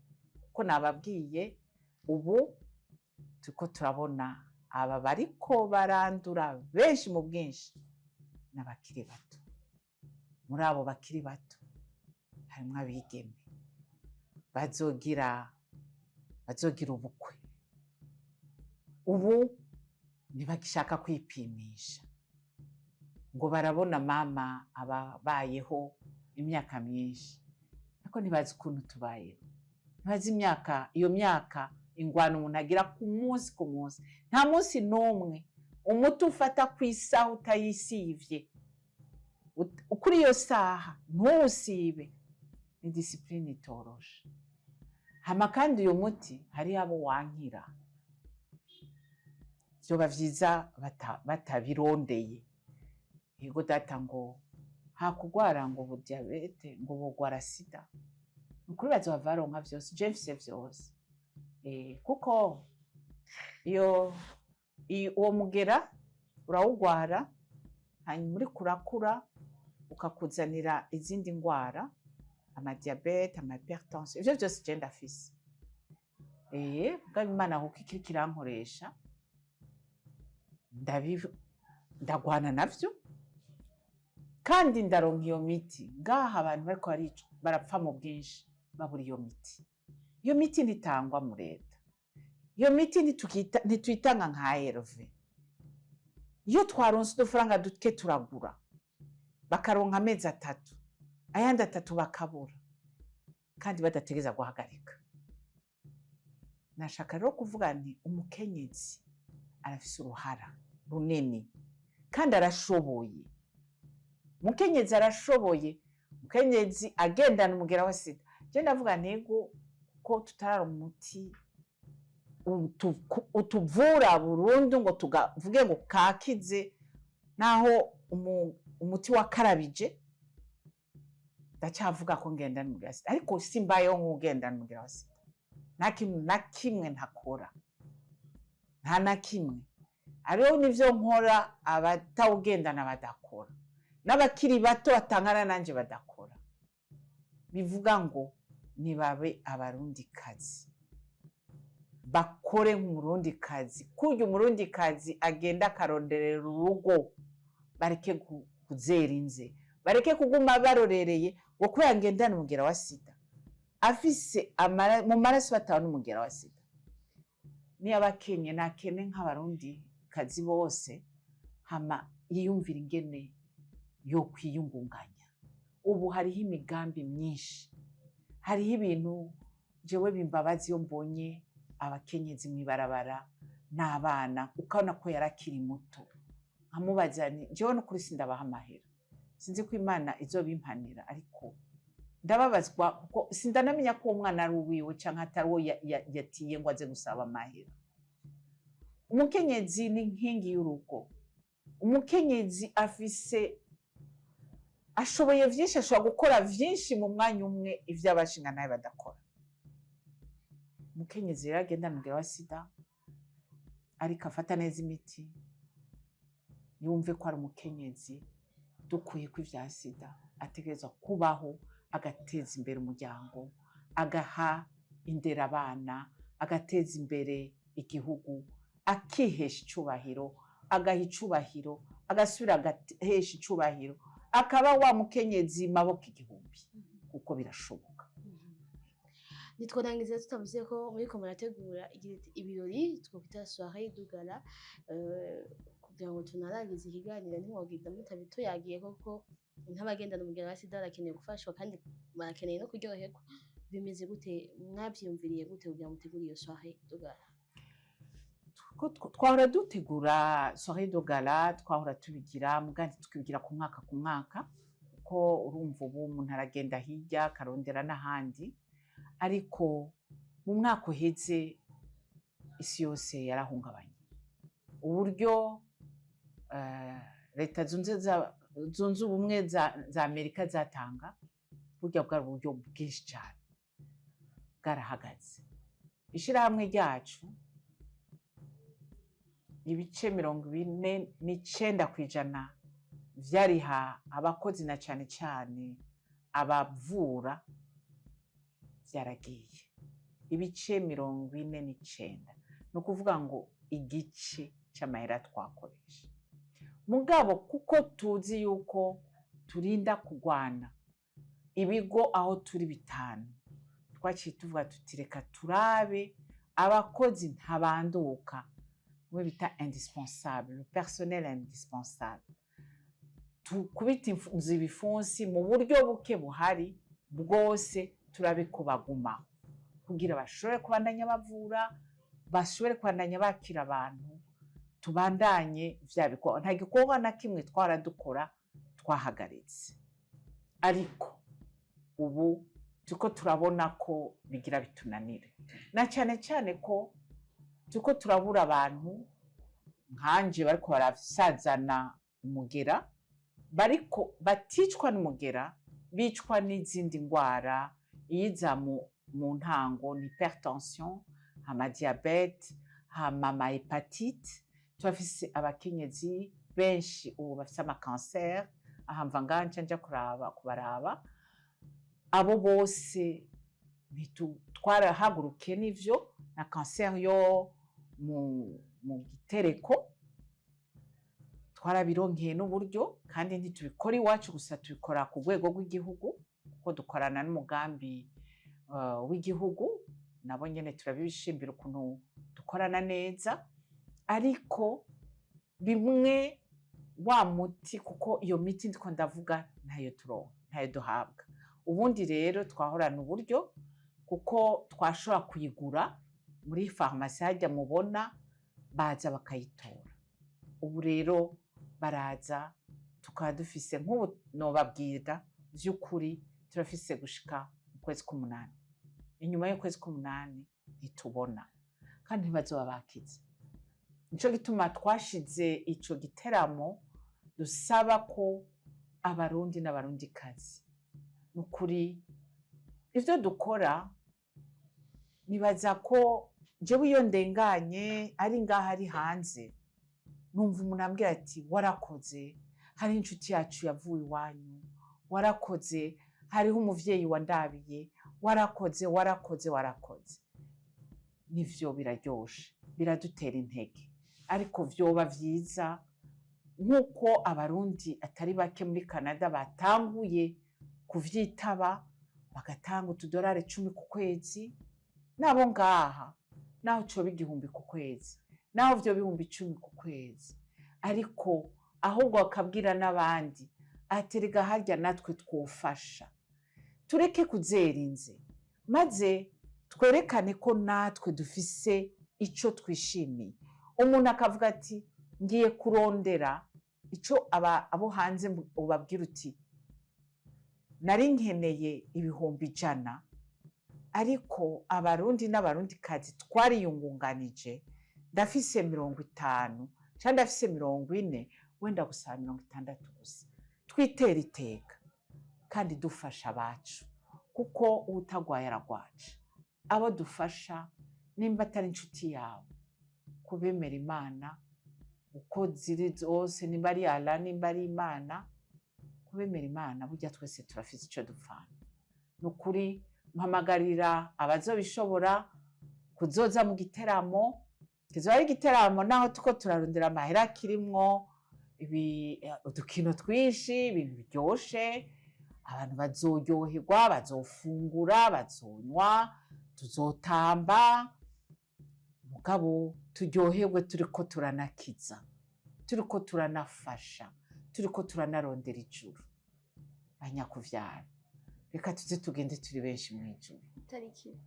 kuko nababwiye, ubu turiko turabona aba bariko barandura benshi mu bwinshi n'abakiri bato. Muri abo bakiri bato harimwo abigeme bazogira ubukwe. Ubu ntibagishaka kwipimisha, ngo barabona mama ababayeho imyaka myinshi, ariko ntibazi ukuntu tubayeho, ntibazi imyaka, iyo myaka, ingwano umuntu agira ku munsi ku munsi. Nta munsi n'umwe umuti ufata ku isaha utayisivye, kuri iyo saha ntuwusibe, ni discipline itoroshe. Hama kandi uyu muti hariho abo wankira, vyoba vyiza batabirondeye. Yego data, ngo hakugwara ngo ubu diyabete, ngo bogwara sida, ni ukuri bazohava baronka vyose. Je mfise vyose. Kuko iyo uwo mugera urawugwara, hanyuma uriko urakura ukakuzanira izindi ngwara, amadiyabete, ama hypertension, ivyo vyose je ndafise. Mugabo Imana kuko ikiriko irankoresha, ndagwana navyo kandi ndaronka iyo miti. Ngaha abantu bariko baricwa, barapfa mu bwinshi, babura iyo miti. Iyo miti ntitangwa mu leta, iyo miti ntituyitanga nka ARV. Iyo twaronse udufaranga duke turagura, bakaronka amezi 3, ayandi 3 bakabura, kandi badategereza guhagarika. Nashaka rero kuvuga nti umukenyezi arafise uruhara runini kandi arashoboye. Umukenyezi arashoboye, umukenyezi agendana umugera wa sida. Je ndavuga ntego ko tutararonka umuti utuvura burundu ngo tuvuge ngo kakize, naho umuti wakarabije. Ndacyavuga ko ngendana umugera wa sida, ariko simbayeho nk'ugendana umugera wa sida. Nta kintu na kimwe ntakora, nta na kimwe. Hariho n'ivyo nkora abatawugendana badakora, n'abakiri bato batangana nanje badakora. Bivuga ngo nibabe Abarundikazi, bakore nk'Umurundikazi, kurya Umurundikazi agenda akaronderera urugo. Bareke kuzera inze, bareke kuguma barorereye ngo kubera ngendana umugera wa sida. Afise mu maraso batawe n'umugera wa sida, niyo abakenye nakene nk'Abarundi kazi bose, hama yiyumvira ingene yo kwiyungunganya. Ubu hariho imigambi myinshi, hariho ibintu. Jewe bimbabazi iyo mbonye abakenyezi mw'ibarabara n'abana, ukabona ko yarakiri muto, nkamubaza nti jewe n'ukuri sindabaha amahera, sinzi ko Imana izobimpanira, ariko ndababazwa kuko sindanamenya ko uwo mwana ari uwiwe canke atari uwo yatiye ngo aze gusaba amahera. Umukenyezi ni inkingi y'urugo. Umukenyezi afise, ashoboye vyinshi, ashobora gukora vyinshi mu mwanya umwe ivyo abashinga nawe badakora. Umukenyezi rero agenda umugera wa sida, ariko afata neza imiti, yumve ko ari umukenyezi dukwiye ko ivya sida, ategerezwa kubaho, agateza imbere umuryango, agaha indera abana, agateza imbere igihugu, akihesha icubahiro, agaha icubahiro, agasubira agahesha icubahiro, akaba wa mukenyezi maboko igihumbi, kuko birashoboka. Ntitworangiza tutavuze ko muriko murategura ibirori twokwita soirée de gala. Kugira ngo tunarangize ikiganiro, ntimwogenda mutabituyagiye, koko nk'abagendana umugera wa sida barakeneye gufashwa kandi barakeneye no kuryoherwa. Bimeze gute? Mwavyiyumviriye gute kugira ngo mutegure iyo soirée de gala? Ko twahora dutegura soirée de gala, twahora tubigira, muga ntitukibigira ku mwaka ku mwaka, kuko urumva ubu umuntu aragenda hirya akarondera n'ahandi. Ariko mu mwaka uheze isi yose yarahungabanye, uburyo Leta Zunze Ubumwe za Amerika zatanga, burya bwari uburyo bwinshi cyane, bwarahagaze. Ishirahamwe ryacu, ibice 49% vyariha abakozi, na cane cane abavura, vyaragiye. Ibice 49, ni ukuvuga ngo igice c'amahera twakoresha. Mugabo kuko tuzi yuko turinda kugwana ibigo aho turi bitanu, twaciye tuvuga tuti reka turabe abakozi ntabanduka, bimwe bita indispensable, le personnel indispensable, tukubita inzu ibifunsi mu buryo buke buhari bwose, turabe ko bagumaho kugira bashobore kubandanya bavura, bashobore kubandanya bakira abantu, tubandanye vya bikorwa. Nta gikorwa na kimwe twara dukora twahagaritse, ariko ubu turiko turabona ko bigira bitunanire, na cane cane ko turiko turabura abantu nkanje bariko barasazana umugera, bariko baticwa n'umugera, bicwa n'izindi ngwara. Iyiza mu ntango ni hypertension, hama diabète, hama ama hépatite. Turafise abakenyezi benshi ubu bafise amakanseri. Aha mva ngaha nca nja kuraba kubaraba abo bose. Twarahagurukiye n'ivyo. na kanseri yo mu gitereko. Twarabironkeye n'uburyo, kandi ntitubikora iwacu gusa, tubikora ku rwego rw'igihugu, kuko dukorana n'umugambi w'igihugu. Nabo nyene turabibishimbira ukuntu dukorana neza. Ariko bimwe wa muti, kuko iyo miti ndiko ndavuga ntayo turonka, ntayo duhabwa. Ubundi rero twahorana uburyo, kuko twashobora kuyigura muri farumasi hajya mubona baza bakayitora. Ubu rero baraza, tukaba dufise nk'ubu nobabwira vy'ukuri, turafise gushika mu kwezi k'umunani. Inyuma y'ukwezi k'umunani ntitubona, kandi ntibazoba bakize. Nico gituma twashize ico giteramo, dusaba ko Abarundi n'Abarundikazi, nukuri ivyo dukora, nibaza ko jewe iyo ndenganye, ari ngaha ari hanze, numva umuntu ambwira ati: "Warakoze, hari inshuti yacu yavuye iwanyu, warakoze, hariho umuvyeyi wandabiye, warakoze, warakoze, warakoze." Nivyo, biraryoshe, biradutera intege. Ariko vyoba vyiza nk'uko Abarundi atari bake muri Canada batanguye kuvyitaba, bagatanga utudolari 10 ku kwezi, nabo ngaha naho coba 1000 ku kwezi, naho vyoba 10,000 ku kwezi, ariko ahubwo bakabwira n'abandi ati: "Erega harya natwe twofasha, tureke kuzera inze, maze twerekane ko natwe dufise ico twishimiye." Umuntu akavuga ati: "Ngiye kurondera ico." Abo hanze ubabwira uti: "Nari nkeneye 100,000, ariko Abarundi n'Abarundikazi twariyungunganije, ndafise 50 cyangwa ndafise 40, wenda gusaba 60 gusa." Twitera iteka kandi dufasha abacu, kuko uwutagwaye aragwaje. Abo dufasha, nimba atari inshuti yawe, kubemera Imana uko ziri zose, nimba ari Ala, nimba ari Imana, kubemera Imana, burya twese turafise icyo dupfana. Ni ukuri mpamagarira abazobishobora kuzoza mu giteramo. Kizoba ari igiteramo, naho tuko turarondera amahera, kirimwo udukino twinshi, ibintu biryoshe. Abantu bazoryoherwa, bazofungura, bazonywa, tuzotamba, mugabo turyoherwe turiko turanakiza, turiko turanafasha, turiko turanarondera ijuru. Banyakuvyara, reka tuze tugende turi benshi mu ijuru. Itariki?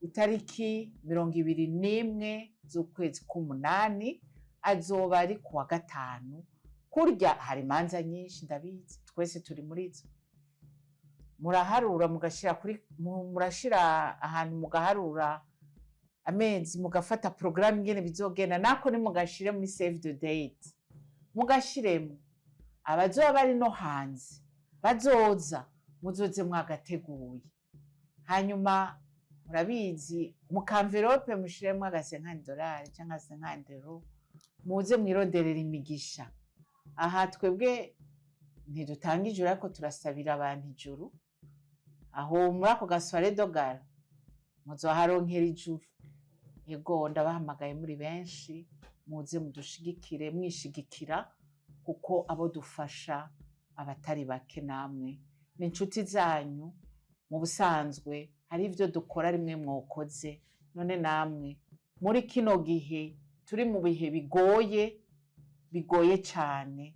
Itariki 21 z'ukwezi k'umunani, azoba ari kuwa gatanu. Kurya hari imanza nyinshi, ndabizi, twese turi muri zo. Muraharura mugashira kuri murashira ahantu, mugaharura amezi, mugafata porogaramu ingene bizogenda. Nako nimugashire muri save the date, mugashiremo abazoba bari no hanze bazoza, muzoze mwagateguye. Hanyuma murabizi, mu ka enveloppe mushiremo aga 50 dolari cyangwa 50 euro, muze mwironderera imigisha. Aha twebwe ntidutanga ijuru, ariko turasabira abantu ijuru. Aho muri ako ga soirée de gala muzoharonkera ijuru. Yego, ndabahamagaye muri benshi, muze mudushigikire, mwishigikira, kuko abo dufasha abatari bake namwe ni inshuti zanyu. Mu busanzwe hari ibyo dukora rimwe mwokoze, none namwe muri kino gihe turi mu bihe bigoye, bigoye cyane,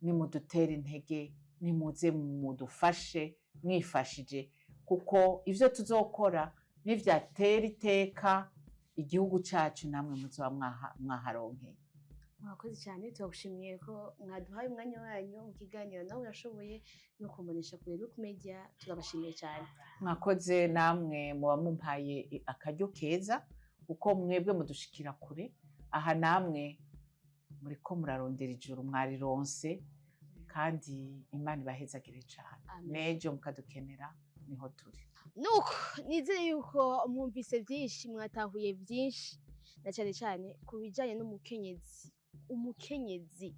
nimudutere intege, nimuze mudufashe mwifashije, kuko ibyo tuzokora nivyatera iteka igihugu cyacu, namwe muzoba mwaharonkeye. Mwakoze cyane, turagushimiye ko mwaduhaye umwanya wanyu mu kiganiro Nawe Urashoboye no kumbonesha kure Look Media. Turabashimiye cyane. Mwakoze namwe, muba mumpaye akaryo keza, kuko mwebwe mudushikira kure. Aha namwe muriko murarondera ijuru, mwarironse, kandi Imana ibahezagire cyane. Amen. N'ejo mukadukenera, niho turi. Nuko nizere yuko mwumvise byinshi, mwatahuye byinshi, na cyane cyane ku bijyanye n'umukenyezi, umukenyezi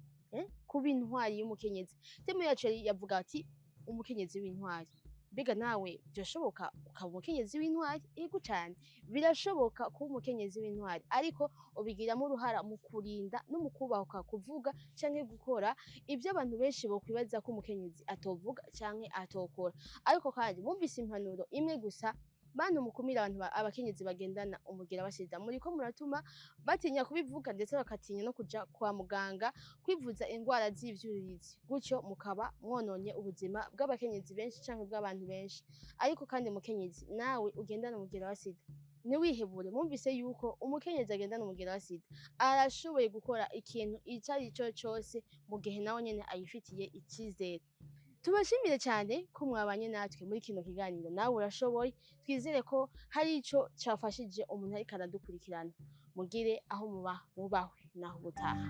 kuba intwari y'umukenyezi. Thème yacu yavuga ati: "Umukenyezi w'intwari." Mbega nawe byoshoboka ukaba umukenyezi w'intwari? Yego cane, birashoboka kuba umukenyezi w'intwari, ariko ubigiramo uruhara mu kurinda no mu kubahuka kuvuga canke gukora ibyo abantu benshi bokwibaza ko umukenyezi atovuga canke atokora. Ariko kandi bumvise impanuro imwe gusa: bantu mukumira abantu abakenyezi bagendana umugera wa sida, muriko muratuma batinya kubivuga, ndetse bakatinya no kuja kwa muganga kwivuza indwara z'ivyuririzi. Gutyo mukaba mwononye ubuzima bw'abakenyezi benshi canke bw'abantu benshi. Ariko kandi mukenyezi nawe ugendana umugera wa sida, ntiwihebure. Mwumvise yuko umukenyezi agendana umugera wa sida arashoboye gukora ikintu ico ari cyo cose mu gihe nawe nyene ayifitiye icizere. Tubashimire cyane ko mwabanye natwe muri kino kiganiro Nawe Urashoboye. Twizere ko hari ico cafashije umuntu ariko aradukurikirana. Mugire aho muba, mubahwe, naho ubutaha.